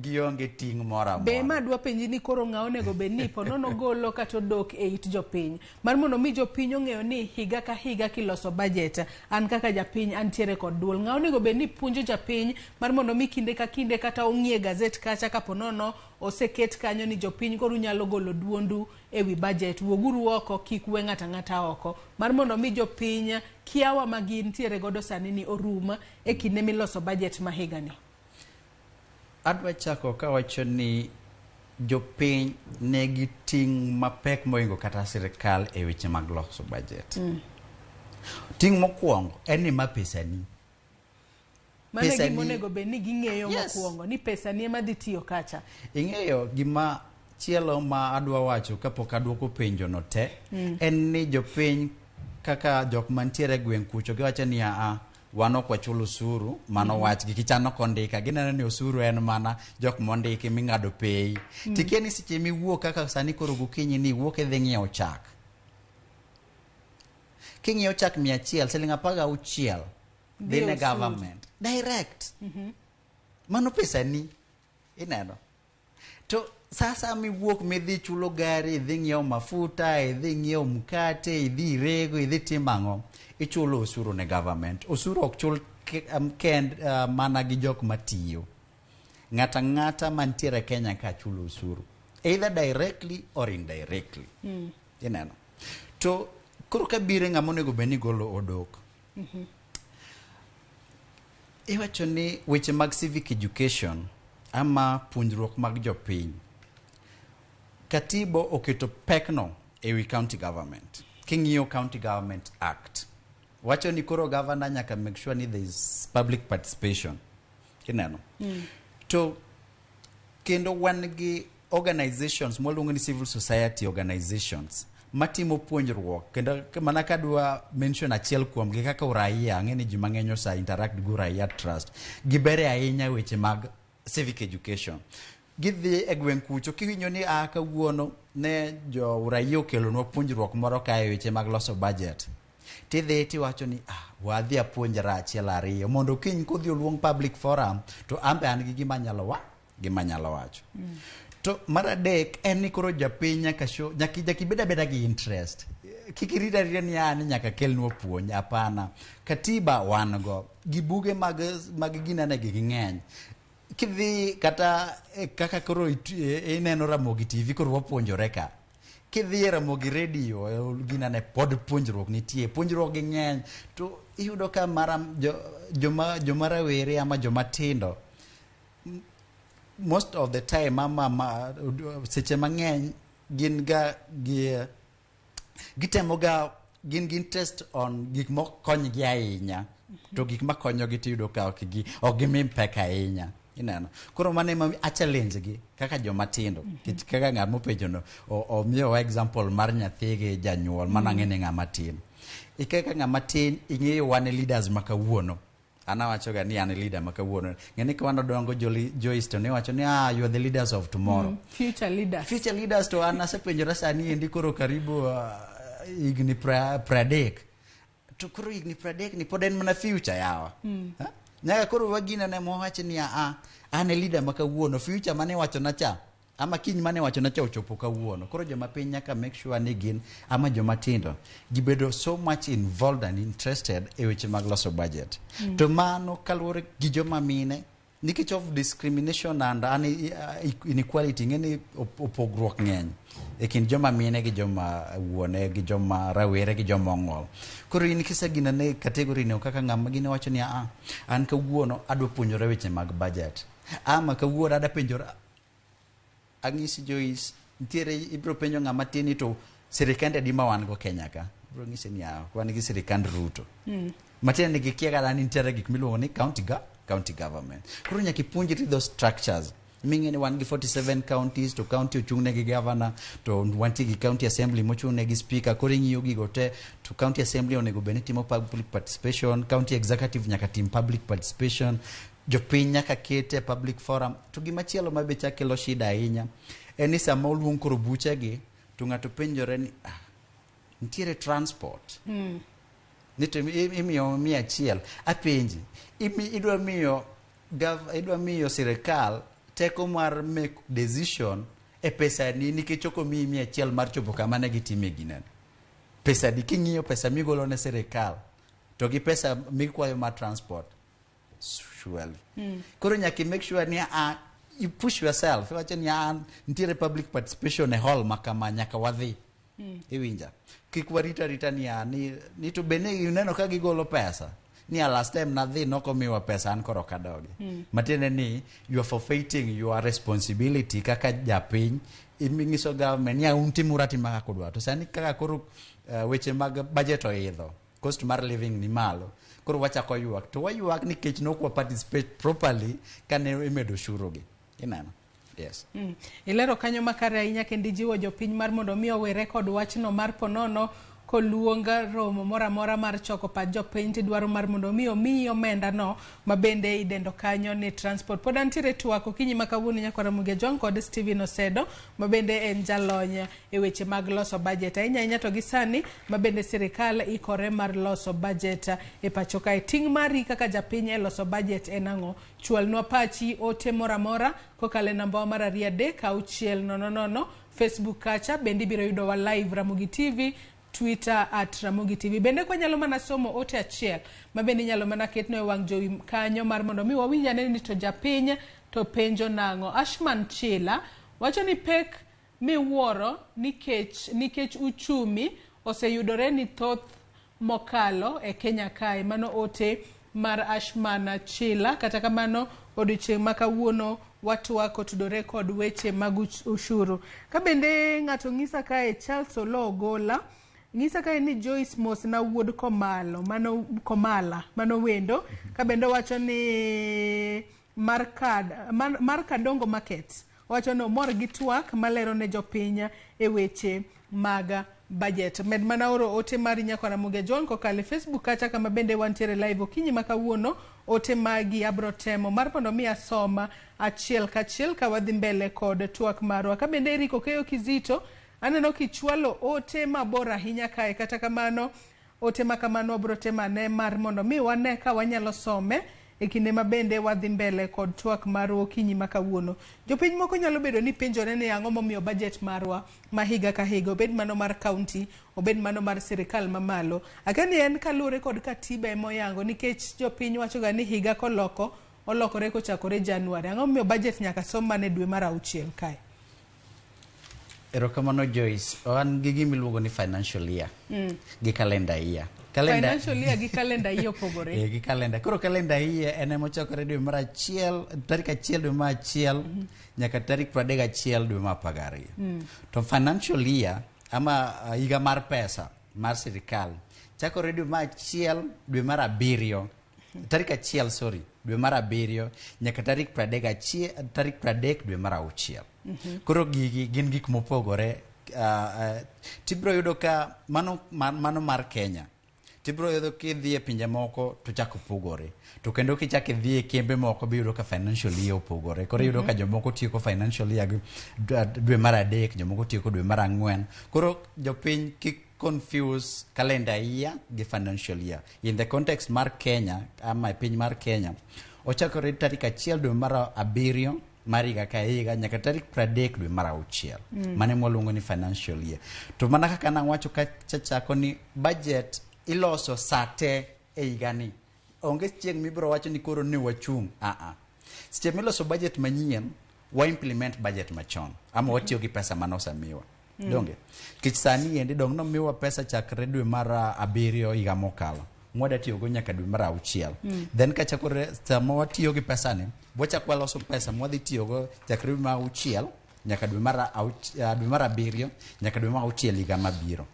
S2: gionge ting' moro amora.
S1: Be ma dwa penji ni koro ng'a onego bed ni ponono golo kata odok e it jopiny. Mar mondo mi jopiny ong'eyo ni higa ka higa kiloso budget, an kaka japiny antiere kod duol. Ng'a onego bed ni puonjo japiny mar mondo mi kinde ka kinde kata ong'ie gazet kacha kaponono oseket kanyo ni jopiny koro unyalo golo duondu e wi budget. Wuoguru oko kik we ng'ato ang'ata oko. Mar mondo mi jopiny kiawa ma gintiere godo sani ni orum e kinde miloso budget ma higa ni.
S2: Adwa chako kawacho ni jopiny nigi ting' mapek mohingo kata sirikal e weche mag loso budget. Ting' mokwongo en ni ma pesani.
S1: Mano e
S2: Pesani-
S1: gima onego bed ni ging'eyo
S2: Yes.
S1: mokwongo ni pesani ema dhi tiyo kacha.
S2: Ing'eyo gima chielo ma adwa wacho kapok aduoko penjo no te en ni jopiny kaka jok mantiere e gweng' kucho giwacho ni aa wan ok wachul osuru mano wachgi kichano kondika gineno ni osuru en mana jok mondiki ming'ado pei. Tikia ni seche miwuok kaka sani koro gokinyi ni iwuok idhi ng'iewo chak. King'iewo chak 100 siling 16 dhi ne
S1: osuru.
S2: government direct. Mano pesani ineno. To Sasa miwuok midhi chulo gari, idhi ng'iewo mafuta, idhi ng'iewo mkate, idhi rego, idhi timo ang'o, ichulo osuru ne government. Osuru ok chul kend mana gi jok matiyo. Ng'ata ang'ata mantiere Kenya ka chulo osuru, either directly or indirectly. Ineno? To koro kabiro e ng'ama onego bed ni golo odok. Iwacho ni weche mag civic education ama puonjruok mag jopiny, katiba oketo pekno ewi county government. King'iyo County Government Act, wacho ni koro governor nyaka make sure ni there is public participation. Ineno? To kendo wan gi organizations mwaluongo ni civil society organizations matimo puonjruok, kendo mana kadwa mention achiel kuomgi kaka Uraia. Ang'e ni ji mang'eny osa interact gi Uraia Trust. Gibere ahinya weche mag civic education. Gidhi e gweng' kucho, kiwinjo ni a kawuono ne jo Uraia okelonwa puonjruok moro kae weche mag loso budget, tidhi tiwacho ni, "Ah, wadhi apuonjra achiel ariyo mondo kiny kodhi oluong public forum to an be an gi gima anyalo wacho." To mar adek en ni koro japiny nyaka show, nyaka ibed abeda gi interest. Kik irit arita ni ni nyaka kelnwa puonj. Hapana, katiba wan go gi buge mag ginane gi ng'eny. Kidhi kata kaka koro ineno Ramogi TV, koro wapuonjore ka. Kidhi e Ramogi Radio, ginane pod puonjruok nitie, puonjruok gi ng'eny. To iyudo ka mara joma rawere ama joma tindo, most of the time ama seche mang'eny gin ga gi gitemo ga gin gi interest on gik mokonygi ahinya, to gik makonyogi tiyudo ka ok gimi pek ahinya. Ineno? Koro mano ema a challenge gi kaka joma tindo, nikech kaka ng'at mopenjono omiyowa example mar nyathi gi janyuol, mano ang'e ni ng'ama tin kaka ng'ama tin ing'eyo wan e leaders ma kawuono. An awacho ga ni an e leader ma kawuono. Ng'e ni ka wanodongo Joyce, to ne wacho ni, "Ah, you are the leaders of tomorrow."
S1: Future leaders.
S2: Future leaders. To an asepenjora sani endi koro karibu higni 30, to koro higni 30 ni pod en mana future yawa. Ha? Nyaka koro wagina ne mowach ni, "A an e leader ma kawuono, future mane wachona cha ama kiny mane wachona cha ochopo kawuono." Koro joma piny nyaka make sure ni gin ama joma tindo gibedo so much involved and interested e weche mag loso budget. To mano kaluwore gi joma mine, nikech of discrimination and inequality. Ing'e ni opogruok ng'eny e kind joma mine gi joma wuone gi joma rawere gi joma ong'ol. Koro in kisegina ne category no kaka ng'ama gine wacho ni, "A an kawuono adwa puonjore weche mag budget, ama kawuono adwa penjora." Ang'isi Joyce, nitiere ibiro penjo ng'ama tin ni to sirikande adi ma wan go Kenya ka, ibiro ng'isi ni, "Ah, wan gi sirikand Ruto." Matiende ni gikia kata ni nitiere gik miluongo ni county government. Koro nyaka ipuonjri those structures ming'e ni wan gi 47 counties, to county ochung' ne gi governor, to wantie gi county assembly mochung' ne gi speaker. Koro ing'iyo gigo te, to county assembly onego bed ni timo public participation, county executive nyaka tim public participation, jopiny nyaka ket e public forum. To gimachielo ma be chak kelo shida ahinya en ni sama oluong koro buchegi to ng'ato penjore ni, "Ah, nitiere transport ni to imiyo 100." Apenji, idwa miyo sirikal teko mar make decision e pesani nikech ok omiyi 100 mar chopo kama ne gitime gineno pesadi? King'iyo pesa migolo ne sirikal to gi pesa mikwayo mar transport, surely koro nyaka i make sure ni you push yourself. Iwacho ni nitiere public participation e hall ma kama, nyaka wadhi. Iwinja? Kik warit arita ni ni to bende ineno ka gigolo pesa ni last time nadhi nokomiwa pesa, an koro ok adogi. Matiende ni you are forfeiting your responsibility kaka japiny. Ing'iso government ni, "Un timuru atima kaka udwaro." To sani kaka koro weche mag budget oidho, cost mar living ni malo, koro wachako ywak, to waywak nikech nok wa participate properly kane imedo ushuru gi. Ineno? Yes.
S1: Ilero kanyo makare ahinya kendo ijiwo jopiny mar mondo mi owere kod wachno mar ponono. Koluong romo moro amora mar choko pach jopiny tidwaro mar mondo mi omiyi omenda no ma bende idendo kanyo ni transport. Pod antiere twak okinyi ma kawuono nyakwa Ramogi Ajwang' kod Stephen Osedo ma bende en jalony e weche mag loso budget. Ahinya ahinya to gi sani ma bende sirikal ikore mar loso budget e pacho kae. Ting' mari kaka japiny e loso budget en ang'o? Chwalnwa pachi ote moro amora kokalo e namba wa mar 2 3 6 0 0 Facebook kacha bende ibiro yudowa live Ramogi TV Twitter at Ramogi TV. Bende kwanyalo mana somo ote achiel ma bende inyalo mana ketno e wang' jowi kanyo mar mondo mi wawinj ane ni to japiny to penjo nang'o. Ashman Chila wacho ni pek miwuoro nikech uchumi oseyudore ni thoth mokalo e Kenya kae. Mano ote mar Ashman Chila. Kata kamano odiochieng' ma kawuono watwak otudore kod weche mag ushuru. Ka bende ng'ato ng'isa kae Charles Oloo Ogola ng'isa kae ni Joyce mosna wuod Komalo mano Komala mano wendo ka bende owacho ni mar Kadongo Market owacho ni omor gi twak malero ne jopiny e weche mag budget. Med mana oro ote mari nyakwa Ramogi Ajwang' kokalo e Facebook kacha kama bende wantiere live okinyi ma kawuono. Ote magi abro temo mar mondo mi asoma achiel kachiel ka wadhi mbele kod twak marwa. Ka bende Eric Okeyo Kizito aneno kichwalo ote mabor ahinya kae kata kamano ote ma kamano wabro temo ane mar mondo mi wane ka wanyalo some e kinde ma bende wadhi mbele kod twak marwa okinyi ma kawuono. Jopiny moko nyalo bedo ni penjore ni ang'o momiyo budget marwa ma higa ka higa obed mano mar county obed mano mar sirikal mamalo. Akia ni en kaluwore kod katiba emoyango nikech jopiny wacho ga ni higa koloko olokore kochakore January. Ang'o momiyo budget nyaka som mana e dwe mar auchiel kae?
S2: Erokamano Joyce. Wan gi gima iluongo ni financial year gi calendar year.
S1: Calendar Financial year gi calendar year opogore.
S2: Eh, gi calendar. Koro calendar year en ema ochakore dwe mar achiel, tarik 1 dwe mar 1 nyaka tarik 31 dwe mar 12. To financial year ama higa mar pesa mar sirikal chakore dwe mar 1 dwe mar 7 tarik 1 sorry dwe mar 7 nyaka tarik 31 tarik 30 dwe mar 6. Koro gigi gin gik mopogore. Tibiro yudo ka mano mar Kenya tibiro yudo kidhi e pinje moko to chako pogore to kendo kichako idhi e kembe moko biyudo ka financial year opogore. Koro iyudo ka jomoko tieko financial year gi dwe mar 3 jomoko tieko dwe mar 4. Koro jopiny kik confuse calendar year gi financial year. In the context mar Kenya ama e piny mar Kenya ochakore tarik 1 dwe mar 7 mar higa ka higa nyaka tarik 30 dwe mar 6. Mano ema waluongo ni financial year. To mana kaka nawacho kachako ni budget iloso sate e higani. Onge chieng' mibiro wacho ni koro ne wachung'. Seche miloso budget manyien, wa implement budget machon ama watiyo gi pesa mane osemiwa. Donge? Nikech sani endi dong nomiwa pesa chakre dwe mar 7 higa mokalo. Mwada tiyogo nyaka dwe mar 6. Then kachakore sama watiyo gi pesani, wachako waloso pesa mwadhi tiyogo chakre dwe mar 6 nyaka dwe mar 7 nyaka dwe mar 6 higa mabiro.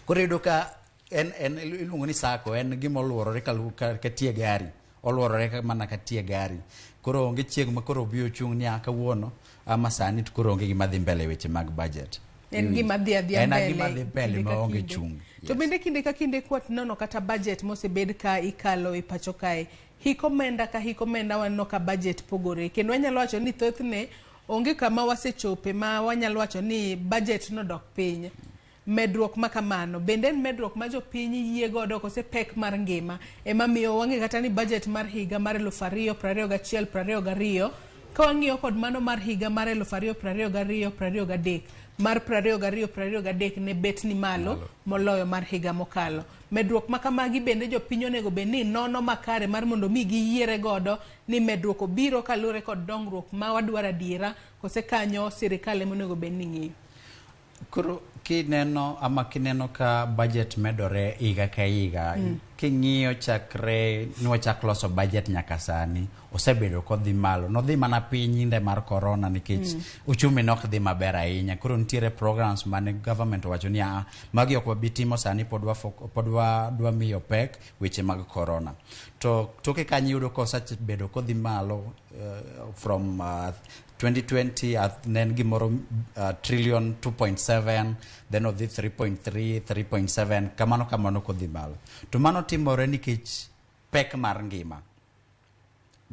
S2: Koro iyudo ka en iluongo ni sako en gima oluorore ka tie gari. Oluorore mana ka tie gari. Koro onge chieng' ma koro obi ochung' ni kawuono ama sani to koro onge gima dhi mbele e weche mag budget.
S1: En gima dhi adhiya
S2: mbele. En gima dhi mbele ma onge chung'.
S1: To bende kinde ka kinde kwat nono kata budget mosebed ka ikalo e pacho kae, hik omenda ka hik omenda waneno ka budget pogore. Kendo wanyalo wacho ni thothne onge kama wasechope ma wanyalo wacho ni budget nodok piny. Medruok ma kamano bende en medruok ma jopiny yie godo kose pek mar ngima ema miyo wang'e kata ni budget mar higa mar 2021 22 ka wang'iyo kod mano mar higa mar 2022 23 mar 22 23 ne bet ni malo moloyo mar higa mokalo. Medruok ma kamagi bende jopiny onego bed ni nono makare mar mondo mi giyiere godo ni medruok obiro kaluwore kod dongruok ma wadwaro adiera kose kanyo sirikal ema onego bed ni ng'iyo.
S2: Koro kineno ama kineno ka budget medore higa ka higa, king'iyo chakre nwachak loso budget nyaka sani, osebedo kodhi malo. Nodhi mana piny inde mar corona nikech uchumi nok dhi maber ahinya. Koro nitiere programs mane government owacho ni magi ok wabi timo sani pod wadwa miyo pek weche mag corona. To toke kanyo iyudo ka osebedo kodhi malo from 2020 ne en gimoro trillion 2.7, then odhi 3.3, 3.7, kamano kamano kodhi malo. To mano timore nikech pek mar ngima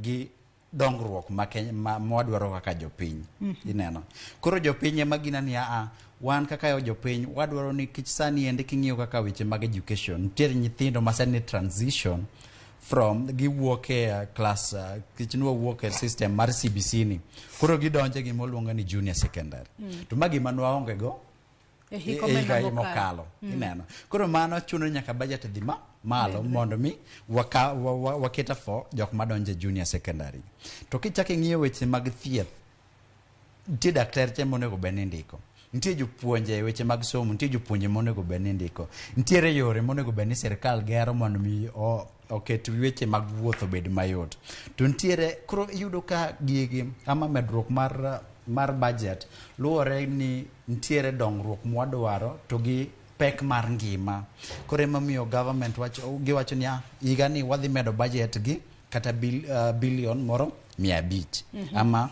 S2: gi dongruok ma Kenya ma mwadwaro kaka jopiny. Ineno koro jopiny ema gina ni aa wan kaka jopiny wadwaro ni kich sani endi king'iyo kaka weche mag education nitiere nyithindo ma sani transition from giwuok e class kich nwawuok e system mar CBC ni koro gidonje gima oluongo ni junior secondary. To ma gima nwaonge go
S1: e
S2: e higa mokalo. Ineno koro mano chuno nyaka budget dhi ma malo mondo mi waka, wa, wa, waketa for jok madonje junior secondary. To kichako ing'iyo weche mag thieth, nitie dakteche monego bed ni ndiko, nitie jopuonje e weche mag somo, nitie jopuonje monego bed ni ndiko, nitiere yore monego bed ni sirikal gero mondo mi oket weche mag wuoth obed mayot. To nitiere koro iyudo ka gigi ama medruok mar budget luwore ni nitiere dongruok mwadwaro to gi pek mar ngima. Koro emomiyo government wacho, giwacho ni ah, higa ni wadhi medo budget gi kata billion moro 500 ama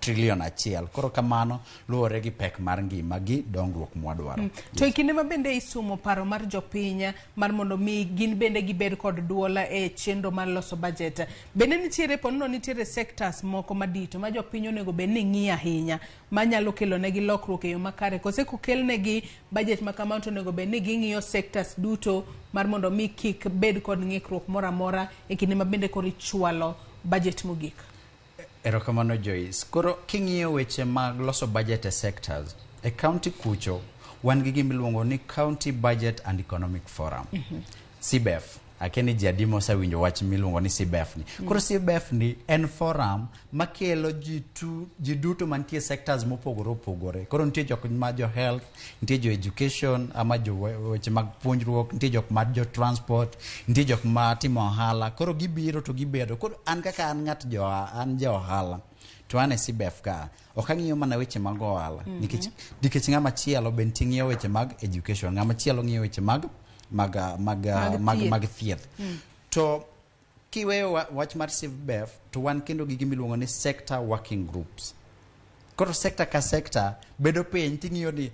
S2: trillion 1. Koro kamano luwore gi pek mar ngima gi dongruok mwadwaro.
S1: To e kinde ma bende isumo paro mar jopiny mar mondo mi gin bende gibed kod duol e chenro mar loso budget, bende nitiere ponono nitiere sectors moko madito ma jopiny onego bed ni ng'iyo ahinya manyalo kelo negi lokruok e yo makare, kose kokelnegi budget ma kamano to onego bed ni ging'iyo sectors duto mar mondo mi kik bed kod ng'ikruok moro amora e kinde ma bende koro ichwalo budget mogik?
S2: Erokamano, Joyce. Koro king'iyo weche mag loso budget e sectors, e county kucho wan gi gima iluongo ni County Budget and Economic Forum. CBEF. Akia ni ji adi mosewinjo wach miluongo ni CBEF ni. Koro CBEF ni en forum makelo ji duto mantie sectors mopogore opogore. Koro nitie jok ma jo health, nitie jo education ama jo weche mag puonjruok, nitie jok ma jo transport, nitie jok ma timo ohala. Koro gibiro to gibedo. Koro an kaka an ng'at jo an ja ohala to an e CBEF ka ok ang'iyo mana weche mag ohala nikech ng'ama chielo be nitie ng'iyo weche mag education, ng'ama chielo ng'iyo weche mag mag
S1: Mag thieth.
S2: Mag thieth. To kiweyo wach mar CBEF to wan kendo gi gima iluongo ni sector working groups. Koro sector ka sector bedo piny ting'iyo ni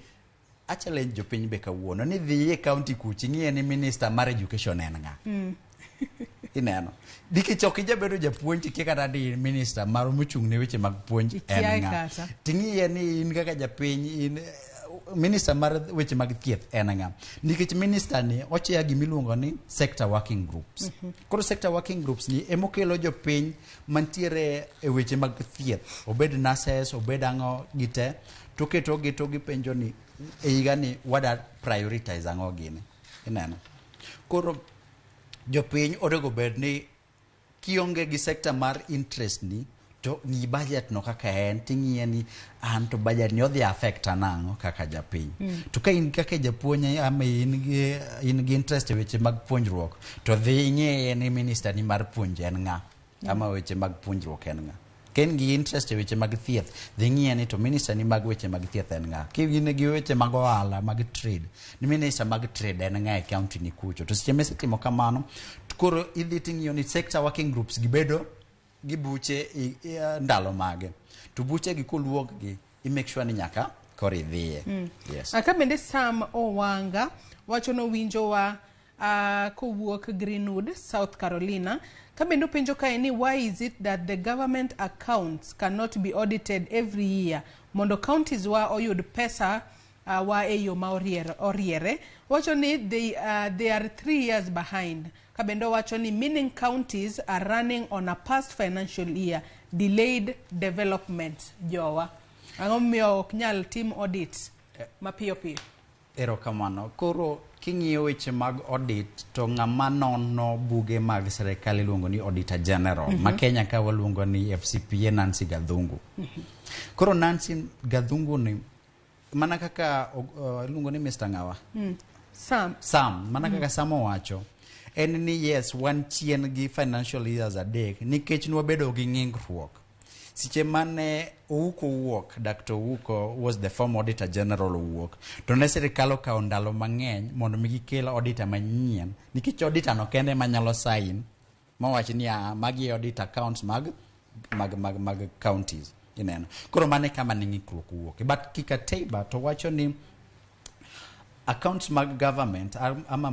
S2: a challenge jopiny be kawuono ni dhi e county kuch ing'iye ni minister mar education en ng'a. Ineno nikech ok ijabedo japuonj tikia kata ni minister mar mochung' ne weche mag puonj en
S1: Ikiaye
S2: ng'a.
S1: Kata.
S2: Ting'iye ni in kaka japiny in minister mar weche mag thieth en ng'a, nikech minister ni ochair gimiluongo ni sector working groups. Koro sector working groups ni emokelo jopiny mantiere e weche mag thieth, obed nurses, obed ang'o gite, toketogi to gipenjo ni e higa ni wada prioritize ang'o gini. Ineno koro jopiny onego bed ni kionge gi sector mar interest ni to ng'i budget no kaka en ting'iye ni an to budget ni odhi affecta nang'o kaka japiny. To ka in kaka japuonj ama in gi interest e weche mag puonjruok to dhi ing'iye ni minister ni mar puonj en ng'a ama weche mag puonjruok en ng'a. Ka in gi interest e weche mag thieth, dhi ng'iye ni to minister ni mag weche mag thieth en ng'a. Ka in gi weche mag ohala mag trade, ni minister mag trade en ng'a e county ni kucho. To seche misetimo kamano to koro idhi ting'iyo ni sector working groups gibedo gi buche ndalo mage to buche gi koluong gi i make sure ni nyaka koro idhiye. Yes.
S1: Aka bende Sam Owanga wacho nowinjowa kowuok Greenwood, South Carolina. Ka bende openjo kae ni why is it that the government accounts cannot be audited every year mondo counties wa oyud pesa wa e yo ma oriere. Wacho ni they are 3 years behind. Ka bende owacho ni meaning counties are running on a past financial year, delayed development jowa. Ang'o momiyo ok nyal tim audit mapiyo piyo?
S2: Erokamano. Koro king'iyo weche mag audit to ng'ama nono buge mag sirikal iluongo ni Auditor General. Ma Kenya ka waluongo ni FCPA Nancy Gathungu. Koro Nancy Gathungu ni mana kaka iluongo ni Mr. Ng'awa?
S1: Sam.
S2: Sam, mana kaka Sam owacho en ni yes, wan chien gi financial years 3 nikech nwabedo gi ng'ikruok seche mane Ouko owuok. Dr. Ouko was the former Auditor General owuok to ne sirikal okawo ndalo mang'eny mondo mi gikel auditor manyien nikech auditor no kende manyalo sign mawach ni ah, magi audit accounts mag counties. Ineno. Koro mano e kama ne ng'ikruok owuoke. But kikatiba to wacho ni accounts mag government ama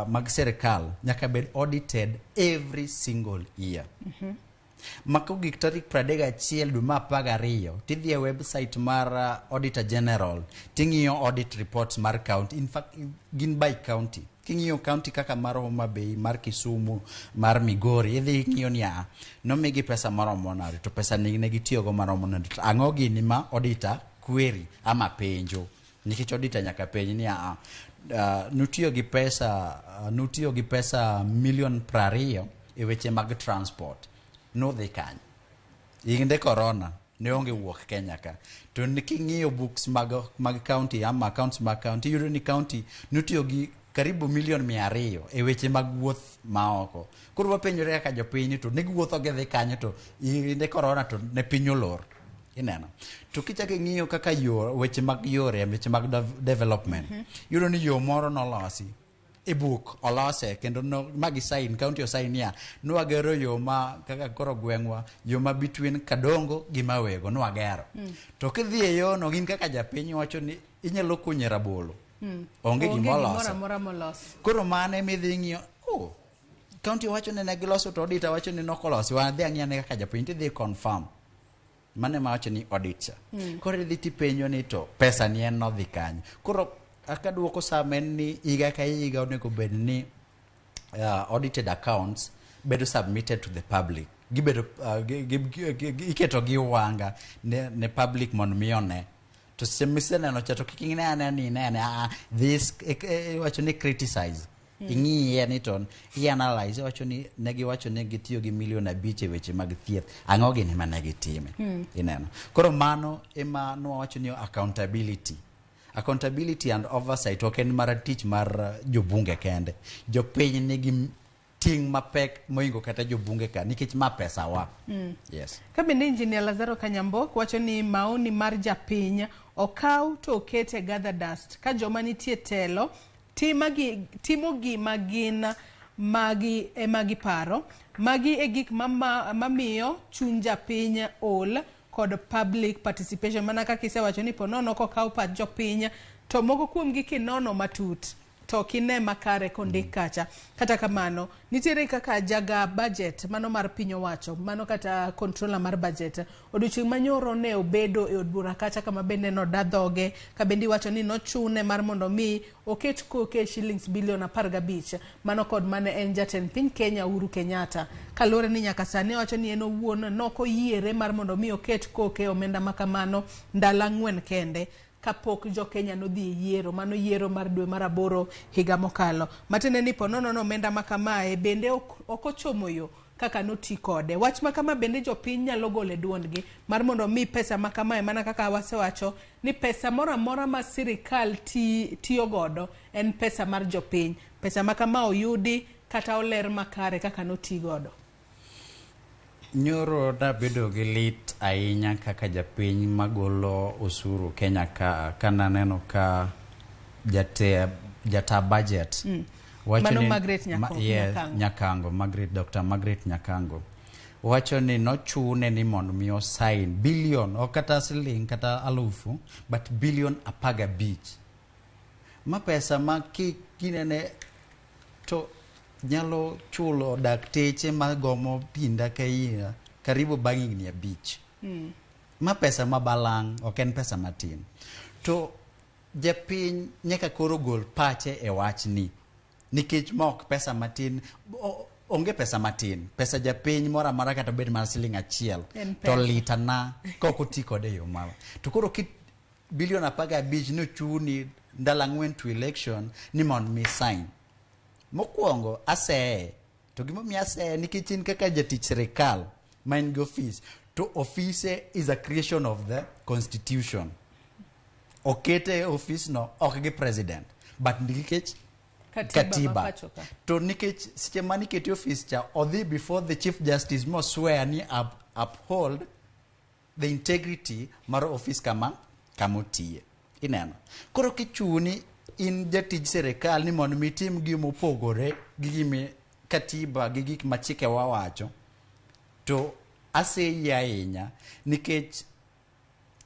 S2: mag sirikal nyaka bed audited every single year. Ma kogik tarik 31 dwe mar 12 tidhi e website mar Auditor General ting'iyo audit reports mar county. In fact, gin by county. King'iyo county kaka mar Homa Bay, mar Kisumu, mar Migori, idhi ing'iyo ni a nomigi pesa maromo nade to pesa ni ne gitiyogo maromo nade to ang'o gini ma auditor query ama penjo nikech auditor nyaka penj ni a nutiyo gi pesa nutiyo gi pesa milion 20 e weche mag transport nudhi kanye higni corona ne onge wuok Kenya ka to king'iyo books mag county ama accounts mag county iyudo ni county notiyo gi karibu milion 200 e weche mag wuoth maoko. Koro wapenjore kaka jopiny ni to ne giwuotho gidhi kanye to higni corona to ne piny olor. Ineno. To kichako ing'iyo kaka yo weche mag yore weche mag development iyudo ni yo moro nolosi e book olose kendo no, ma gisign county osign niya nwagero yo ma kaka koro gweng'wa yo ma between Kadongo gi Mawego nwagero. To kidhi e yono gin kaka japiny wacho ni inyalo kunye rabolo. Onge
S1: Onge
S2: gima
S1: gimoro
S2: oloso.
S1: amora molos.
S2: Koro mano emidhi ing'iyo oh, county wacho ni ne giloso to auditor wacho ni nokolosi wadhi ang'iya ne kaka japiny tidhi confirm. Mano ema wacho ni audit cha. Koro idhi tipenjo ni to pesa ni en nodhi kanye. Koro akaduoko sama en ni higa ka higa onego bed ni audited accounts bedo submitted to the public. Gibedo iketo gi wanga ne public mondo mi one. To seche miseneno cha to kik ine ane ni inene this iwacho ni criticize. Ing'iye ni to i-analyze iwacho ni ne giwacho ni gitiyo gi milion 5 e weche mag thieth. Ang'o gini mane gitime? Ineno. Koro mano ema nwawacho ni accountability. Accountability and oversight ok en mar tich mar jobunge kende. Jopiny nigi ting' mapek mohingo kata jobunge ka nikech ma pesa wa. Yes.
S1: Ka bende Engineer Lazaro Kanyambok wacho ni maoni mar japiny okaw to oket e gather dust ka joma nitie telo timo gima gin magi ema giparo. Magi e gik mamiyo chuny japiny ol kod public participation. Mana kaka isewacho ni ponono kokaw pach jopiny to moko kuomgi kinono matut to ok ine makare kondik kacha. Kata kamano, nitiere kaka jaga budget mano mar piny owacho, mano kata controller mar budget. Odiochieng' manyoro ne obedo e od bura kacha kama bende noda dhoge, ka bende iwacho ni nochune mar mondo mi oket koke shillings bilion 15, mano kod mane en jatend piny Kenya Uhuru Kenyatta. Kaluwore ni nyaka sani owacho ni en owuon nokoyiere mar mondo mi oket koke omenda makamano ndalo 4 kende kapok jo Kenya nodhi e yiero, mano yiero mar dwe mar 8 higa mokalo. Matiende ni ponono no omenda makamae bende ok ochomo yo kaka noti kode. Wach makama bende jopiny nyalo golo e duondgi mar mondo mi pesa makamae, mana kaka wasewacho ni pesa moro amora ma sirikal tiyo godo en pesa mar jopiny. Pesa makama oyudi kata oler makare kaka noti godo.
S2: Nyoro nabedo gi lit ahinya kaka japiny magolo osuru Kenya ka kananeno ka jata budget wacho
S1: Mano
S2: ni
S1: Margaret
S2: yes,
S1: Nyakango.
S2: Nyakango, Margaret, Dr. Margaret Nyakango wacho ni nochune ni mondo mi osign billion ok kata siling kata alufu but billion 15 ma pesa ma kinene to nyalo chulo dakteche magomo pinda ka higa karibu bang' higni 5. Ma pesa ma balang' ok en pesa matin. To japiny nyaka koro gol pache e wachni nikech ma ok pesa matin, onge pesa matin. Pesa japiny moro amora kata bed mar siling 1
S1: En
S2: to
S1: pesa.
S2: litana ka ok oti kode e yo ma. To koro ki bilion 15 nochuni ndalo 4 to election ni mondo mi sign. Mokwongo aseye to gimomiyo aseye nikech in kaka jatich sirikal ma in gi ofis to ofise is a creation of the constitution. Okete e ofis no ok gi president but nikech
S1: Katiba ma pacho ka.
S2: To nikech seche mane ikete ofis cha odhi before the chief justice mo swear ni uphold the integrity mar ofis kama otiye. Ineno. Koro kichuni in jatij sirikal ni mondo mitim gimopogore gi gimi katiba gi gik ma chike wawacho to aseyie ahinya nikech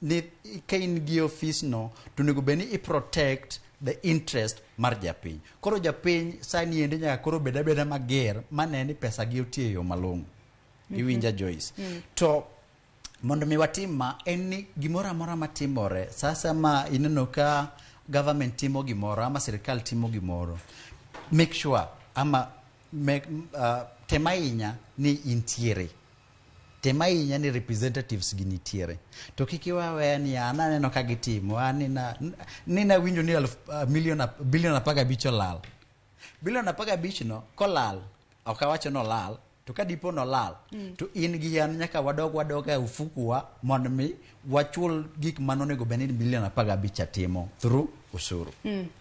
S2: Ni ka in gi ofis no to onego bed ni i protect the interest mar japiny. Koro japiny sani endi nyaka koro bed abeda mager mane ni pesa gi otiyo e yo malong'o. Iwinja, Joyce? To mondo mi watim ma en ni gimoro amora matimore sasa ma ineno ka government timo gimoro ama sirikal timo gimoro, make sure ama make, tem ahinya ni intiere, tem ahinya ni representatives gi nitiere, to kik iwe aweya ni an aneno ka gitimo an ni nawinjo ni aluf, million bilion 15 olal. Bilion 15 no kolal, ok awacho nolal, to ka dipo nolal to in gi an nyaka wadog e ofukuwa mondo mi wachul gik mane onego bed ni bilion 15 timo through osuru.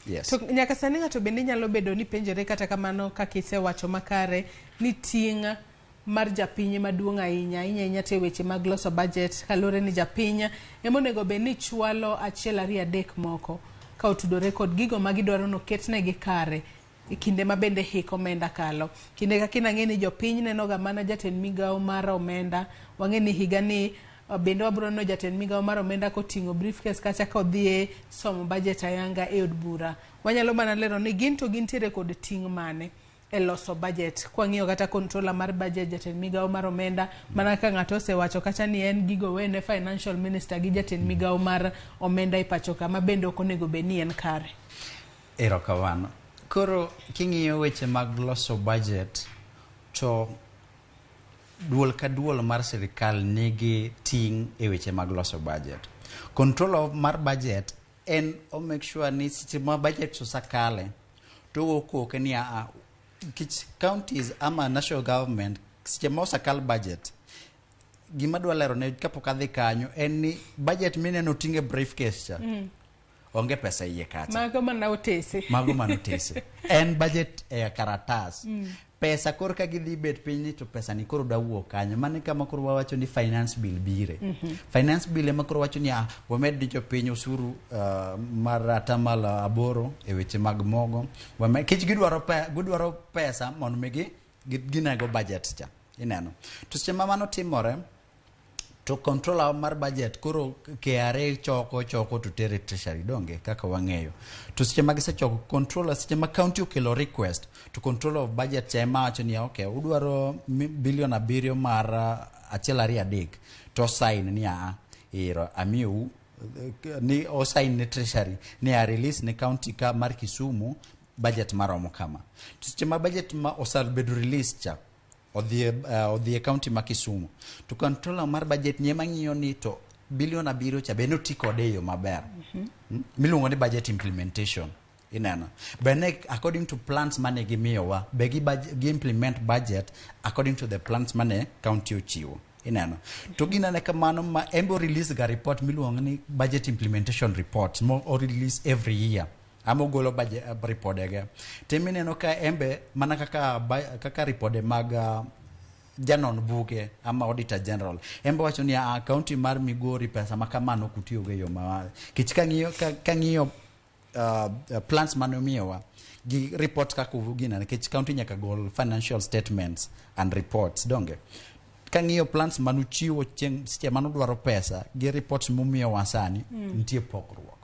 S2: Yes.
S1: To nyaka sani ng'ato bende nyalo bedo ni penjore, kata kamano kaka isewacho makare ni ting' mar japiny maduong' ahinya ahinya ahinya to e weche mag loso budget, kaluwore ni japiny ema onego bed ni chwalo achiel ariyo adek moko ka otudore kod gigo ma gidwaro noketnegi kare e kinde ma bende hik omenda kalo. Kinde ka kinde ang'e ni jopiny nenoga mana jatend migawo mar omenda. Wang'e ni higa ni bende wabro neno jatend migawo mar omenda koting'o briefcase kacha kodhi somo budget ayanga e od bura. Wanyalo mana lero ni gin to gintiere kod ting' mane e loso budget. Kwang'iyo kata controller mar budget, jatend migawo mar omenda, mana ka ng'ato osewacho kacha ni en gigo wene financial minister gi jatend migawo mar omenda e pacho ka, ma bende ok onego bed ni en kare.
S2: Erokamano. Koro king'iyo weche mag loso budget to duol ka duol mar sirikal nigi ting' e weche mag loso budget. Control of mar budget en o make sure ni seche ma budget osekale to ogo koke ni aa nikech counties ama national government seche ma osekal budget. Gima dwa lero ne kapok adhi kanyo en ni budget mineno oting' e briefcase cha onge pesa iye kacha.
S1: Mago mana otese.
S2: Mago mana otese. En budget e karatas. Pesa koro ka gidhi bet piny ni to pesa ni koro da wuok kanyo. Mano e kama koro wawacho ni finance bill bire. Finance bill ema koro wacho ni ah, wamed ni jopiny osuru mar 8% e weche mag mogo. Wamed, kech gidwaro pesa mondo mi ginego budget cha. Ineno. To seche ma mano timore, to controller mar budget koro KRA choko choko to tere treasury, donge kaka wang'eyo. To seche ma gisechoko, controller, seche ma county okelo request to controller of budget cha ema wacho ni okay, udwaro bilion 7 mar 1 2 3, to sign ni a iro amiyou ni o sign ne treasury ni a release ne county ka mar Kisumu budget maromo kama. To seche ma budget ma osebedo release cha odhi e county ma Kisumu, to controller mar budget ni ema ng'iyo ni to bilion 7 cha be noti kode e yo maber. Miluongo ni budget implementation. Ineno be ne according to plans mane gimiyowa, be gi implement budget according to the plans mane county ochiwo. Ineno to ginene kamano ma embo release ga report miluongo ni budget implementation report mo o release every year ama ogolo budget ripodege. Timineno ka embe mana kaka ripode mag janon buge ama auditor general embe wacho ni a county mar Migori pesa ma kamano ok utiyogo e yo ma kech kang'iyo plans mane omiyowa gi report kaka gina, nikech county nyaka gol financial statements and reports, donge kang'iyo plans manuchiwo chieng' seche manudwaro pesa gi reports mumiyowa sani nitie pogruok.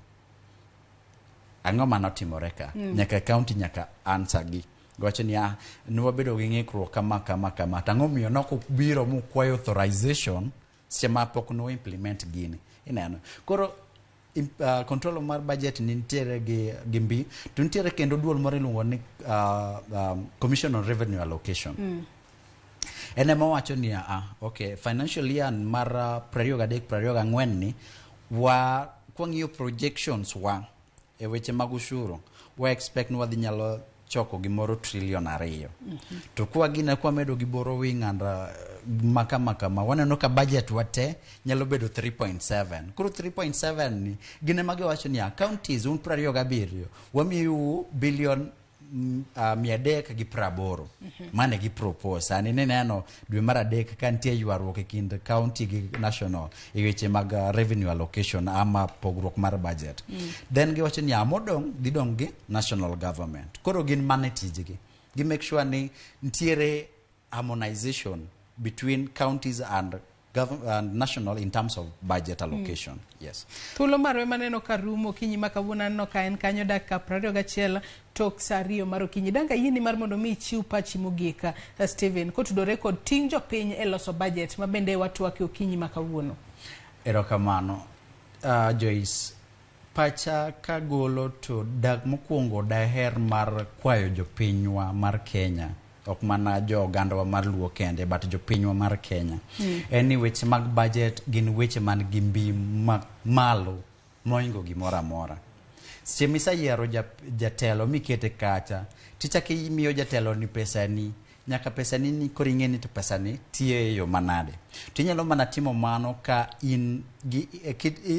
S2: Ang'o manotimore ka? Nyaka county nyaka answer gi wacho ni ah, nwabedo gi ng'ikruok kama kama kama, to ang'o miyo nok ubiro mukwayo authorization seche ma pok no implement gini? Ineno koro control mar budget ni nitiere gi mbi to nitiere kendo duol moro iluongo ni Commission on Revenue Allocation. En ema wacho ni ah, okay, financial year mar 23 24 ni wa kwang'iyo projections wa e weche mag ushuru, wa expect ni wadhi nyalo choko gimoro trillion 2. To kwa gina kwamedo gi borrowing and makama kama, waneno ka budget wa te nyalo bedo 3.7. Koro 3.7 ni gin ema giwacho ni counties un 27 wamiyou billion 380. Mane gi propose sani ni neno dwe mar adek ka nitie ywaruok e kind county gi national e weche mag revenue allocation ama pogruok mar budget. Then giwacho ni modong' dhi dong' gi national government. Koro gin mane tijgi gi make sure ni nitiere harmonization between counties and national in terms of budget allocation. Yes.
S1: Thuolo marwa maneno ka rumo okinyi ma kawuono, aneno ka en kanyo dakika 21 tok sa 2 mar okinyi. Danga yieni mar mondo mi ichiw pachi mogik, Stephen, kotudore kod ting' jopiny e loso budget ma bende watwake okinyi ma kawuono.
S2: Erokamano, Joyce. Pacha kagolo to dak mokwongo daher mar kwayo jopinywa mar Kenya, ok mana jo ogandawa mar Luo kende, but jopinywa mar Kenya, en ni weche mag budget gin weche man gi mbi ma malo mohingo gimoro amora. Seche miseyiero jatelo mikete kacha, tichako imiyo jatelo ni pesani, nyaka pesani ni koro ing'e ni to pesani tiyo e yo manade. To inyalo mana timo mano ka in gi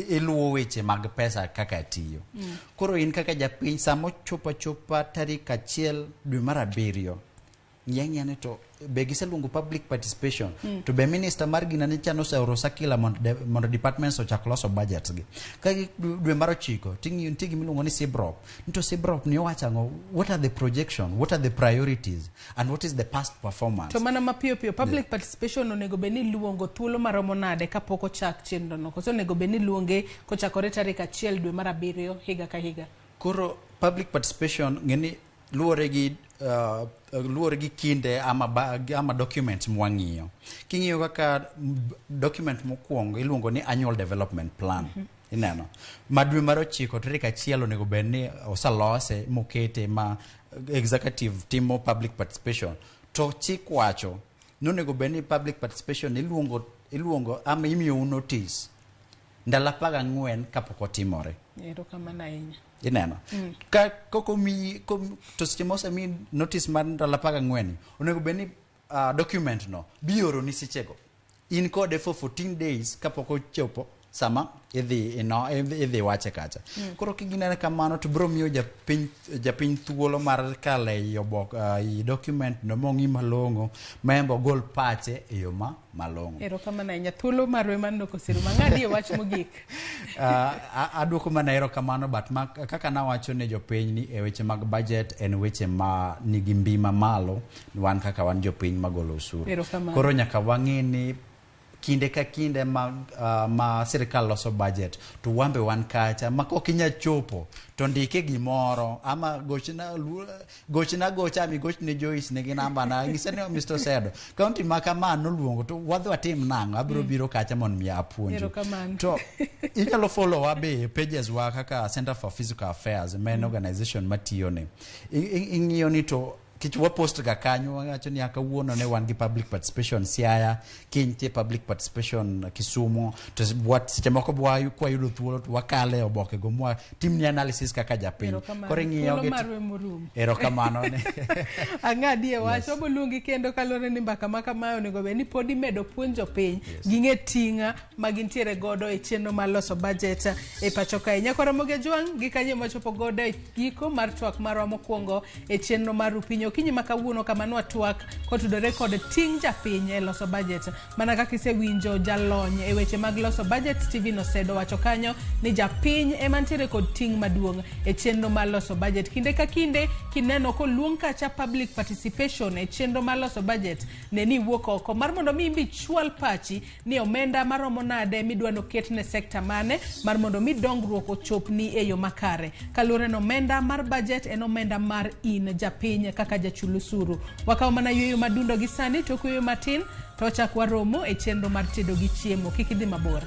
S2: iluwo weche mag pesa kaka tiyo. Koro in kaka japiny, sama ochopo achopa tarik 1 dwe mar 7, ng'i ang'iya ni to be giseluongo public participation, to be minister mar gina ni chano oseoro circular mondo departments ochak loso budgets gi. Ka dwe mar 9 ting'iyo nitie gimiluongo ni CBROP, ni to CBROP ni owacho ang'o, what are the projection, what are the priorities, and what is the past performance.
S1: To mana mapiyo piyo, public participation onego bed ni iluongo thuolo maromo nade kapok ochak chenro no? Koso onego bed ni iluonge kochakore tarik 1 dwe mar 7 higa ka higa?
S2: Koro public participation ng'eni luwore gi kinde ama documents mwang'iyo. King'iyo kaka document mokwongo iluongo ni annual development plan, ineno ma dwe mar 9 tarik 1 onego bed ni oselose mokete ma executive timo public participation, to chik wacho ni onego bed ni public participation iluongo ama imiyou notice ndalo 14 kapok otimore.
S1: Erokamano ahinya.
S2: Ineno ka kokomiyi to seche mosemiyi notice mar ndalo 14, onego bed ni document no bioroni sechego in kode for 14 days kapok ochopo sama idhi ino idhi wache kacha. Koro kiginene kamano to biro miyo japiny thuolo mar kalo ei obok ei document no mong'i malong'o ma en be ogol pache e yo ma malong'o.
S1: Erokamano ahinya. Thuolo marwa maneno koserumo. Ang'adi e wach mogik.
S2: Aduoko mana erokamano, but ma, kaka nawacho ne jopiny ni e weche mag budget en weche ma nigi mbi mamalo wan kaka wan jopiny magolo osuru.
S1: Erokamano.
S2: Koro nyaka wang'e ni kinde ka kinde ma sirikal loso budget to wan be wan kacha ma kok inya chopo to ndike gimoro ama gochna gocha ama igochne Joyce nigi namba na ng'ise ni Mr. Osedo county ma kama noluongo to wadhi watim nang'o, abiro biro kacha mondo mi apuonju.
S1: Erokamano.
S2: To inyalo follow wa be pages wa kaka Center for Physical Affairs ma en organization matiyo ne ing'iyo ni to kich wapost ga kanyo, wawacho ni kawuono ne wan gi public participation Siaya, kiny nitie public participation Kisumu, to seche moko kwayudo thuolo to wakale oboke go mwa timni analysis kaka japiny.
S1: Erokamano.
S2: Koro ing'iyo
S1: Thuolo
S2: gi
S1: marwa morumo.
S2: Erokamano ne.
S1: Ang'adi e wach. Wabo luongi kendo kaluwore ni mbaka ma kamae onego bed ni pod imedo puonjo piny ging'e ting'a ma gintiere godo e chenro mar loso budget e pacho kae. Nyakwar Ramogi Ajwang' gi kanyo machopo godo e giko mar twak marwa mokwongo e chenro mar Rupiny okinyi ma kawuono, kama nwatwak kotudore kod ting' japiny e loso budget. Mana kaka isewinjo jalony e weche mag loso budget Stephen Osedo wacho kanyo ni japiny ema ntiere kod ting' maduong' e chenro mar loso budget. Kinde ka kinde kineno koluong kacha public participation e chenro mar loso budget, ne ni iwuok oko mar mondo mi imbi chwal pachi ni omenda maromo nade midwa noket ne sekta mane mar mondo mi dongruok ochopni e yo makare. Kaluwore ni omenda mar budget en omenda mar in japiny kaka jachul osuru. Wakawo mana yueyo madundo gi sani, tok yueyo matin to wachak waromo e chenro mar tedo gi chiemo. Kik idhi mabor.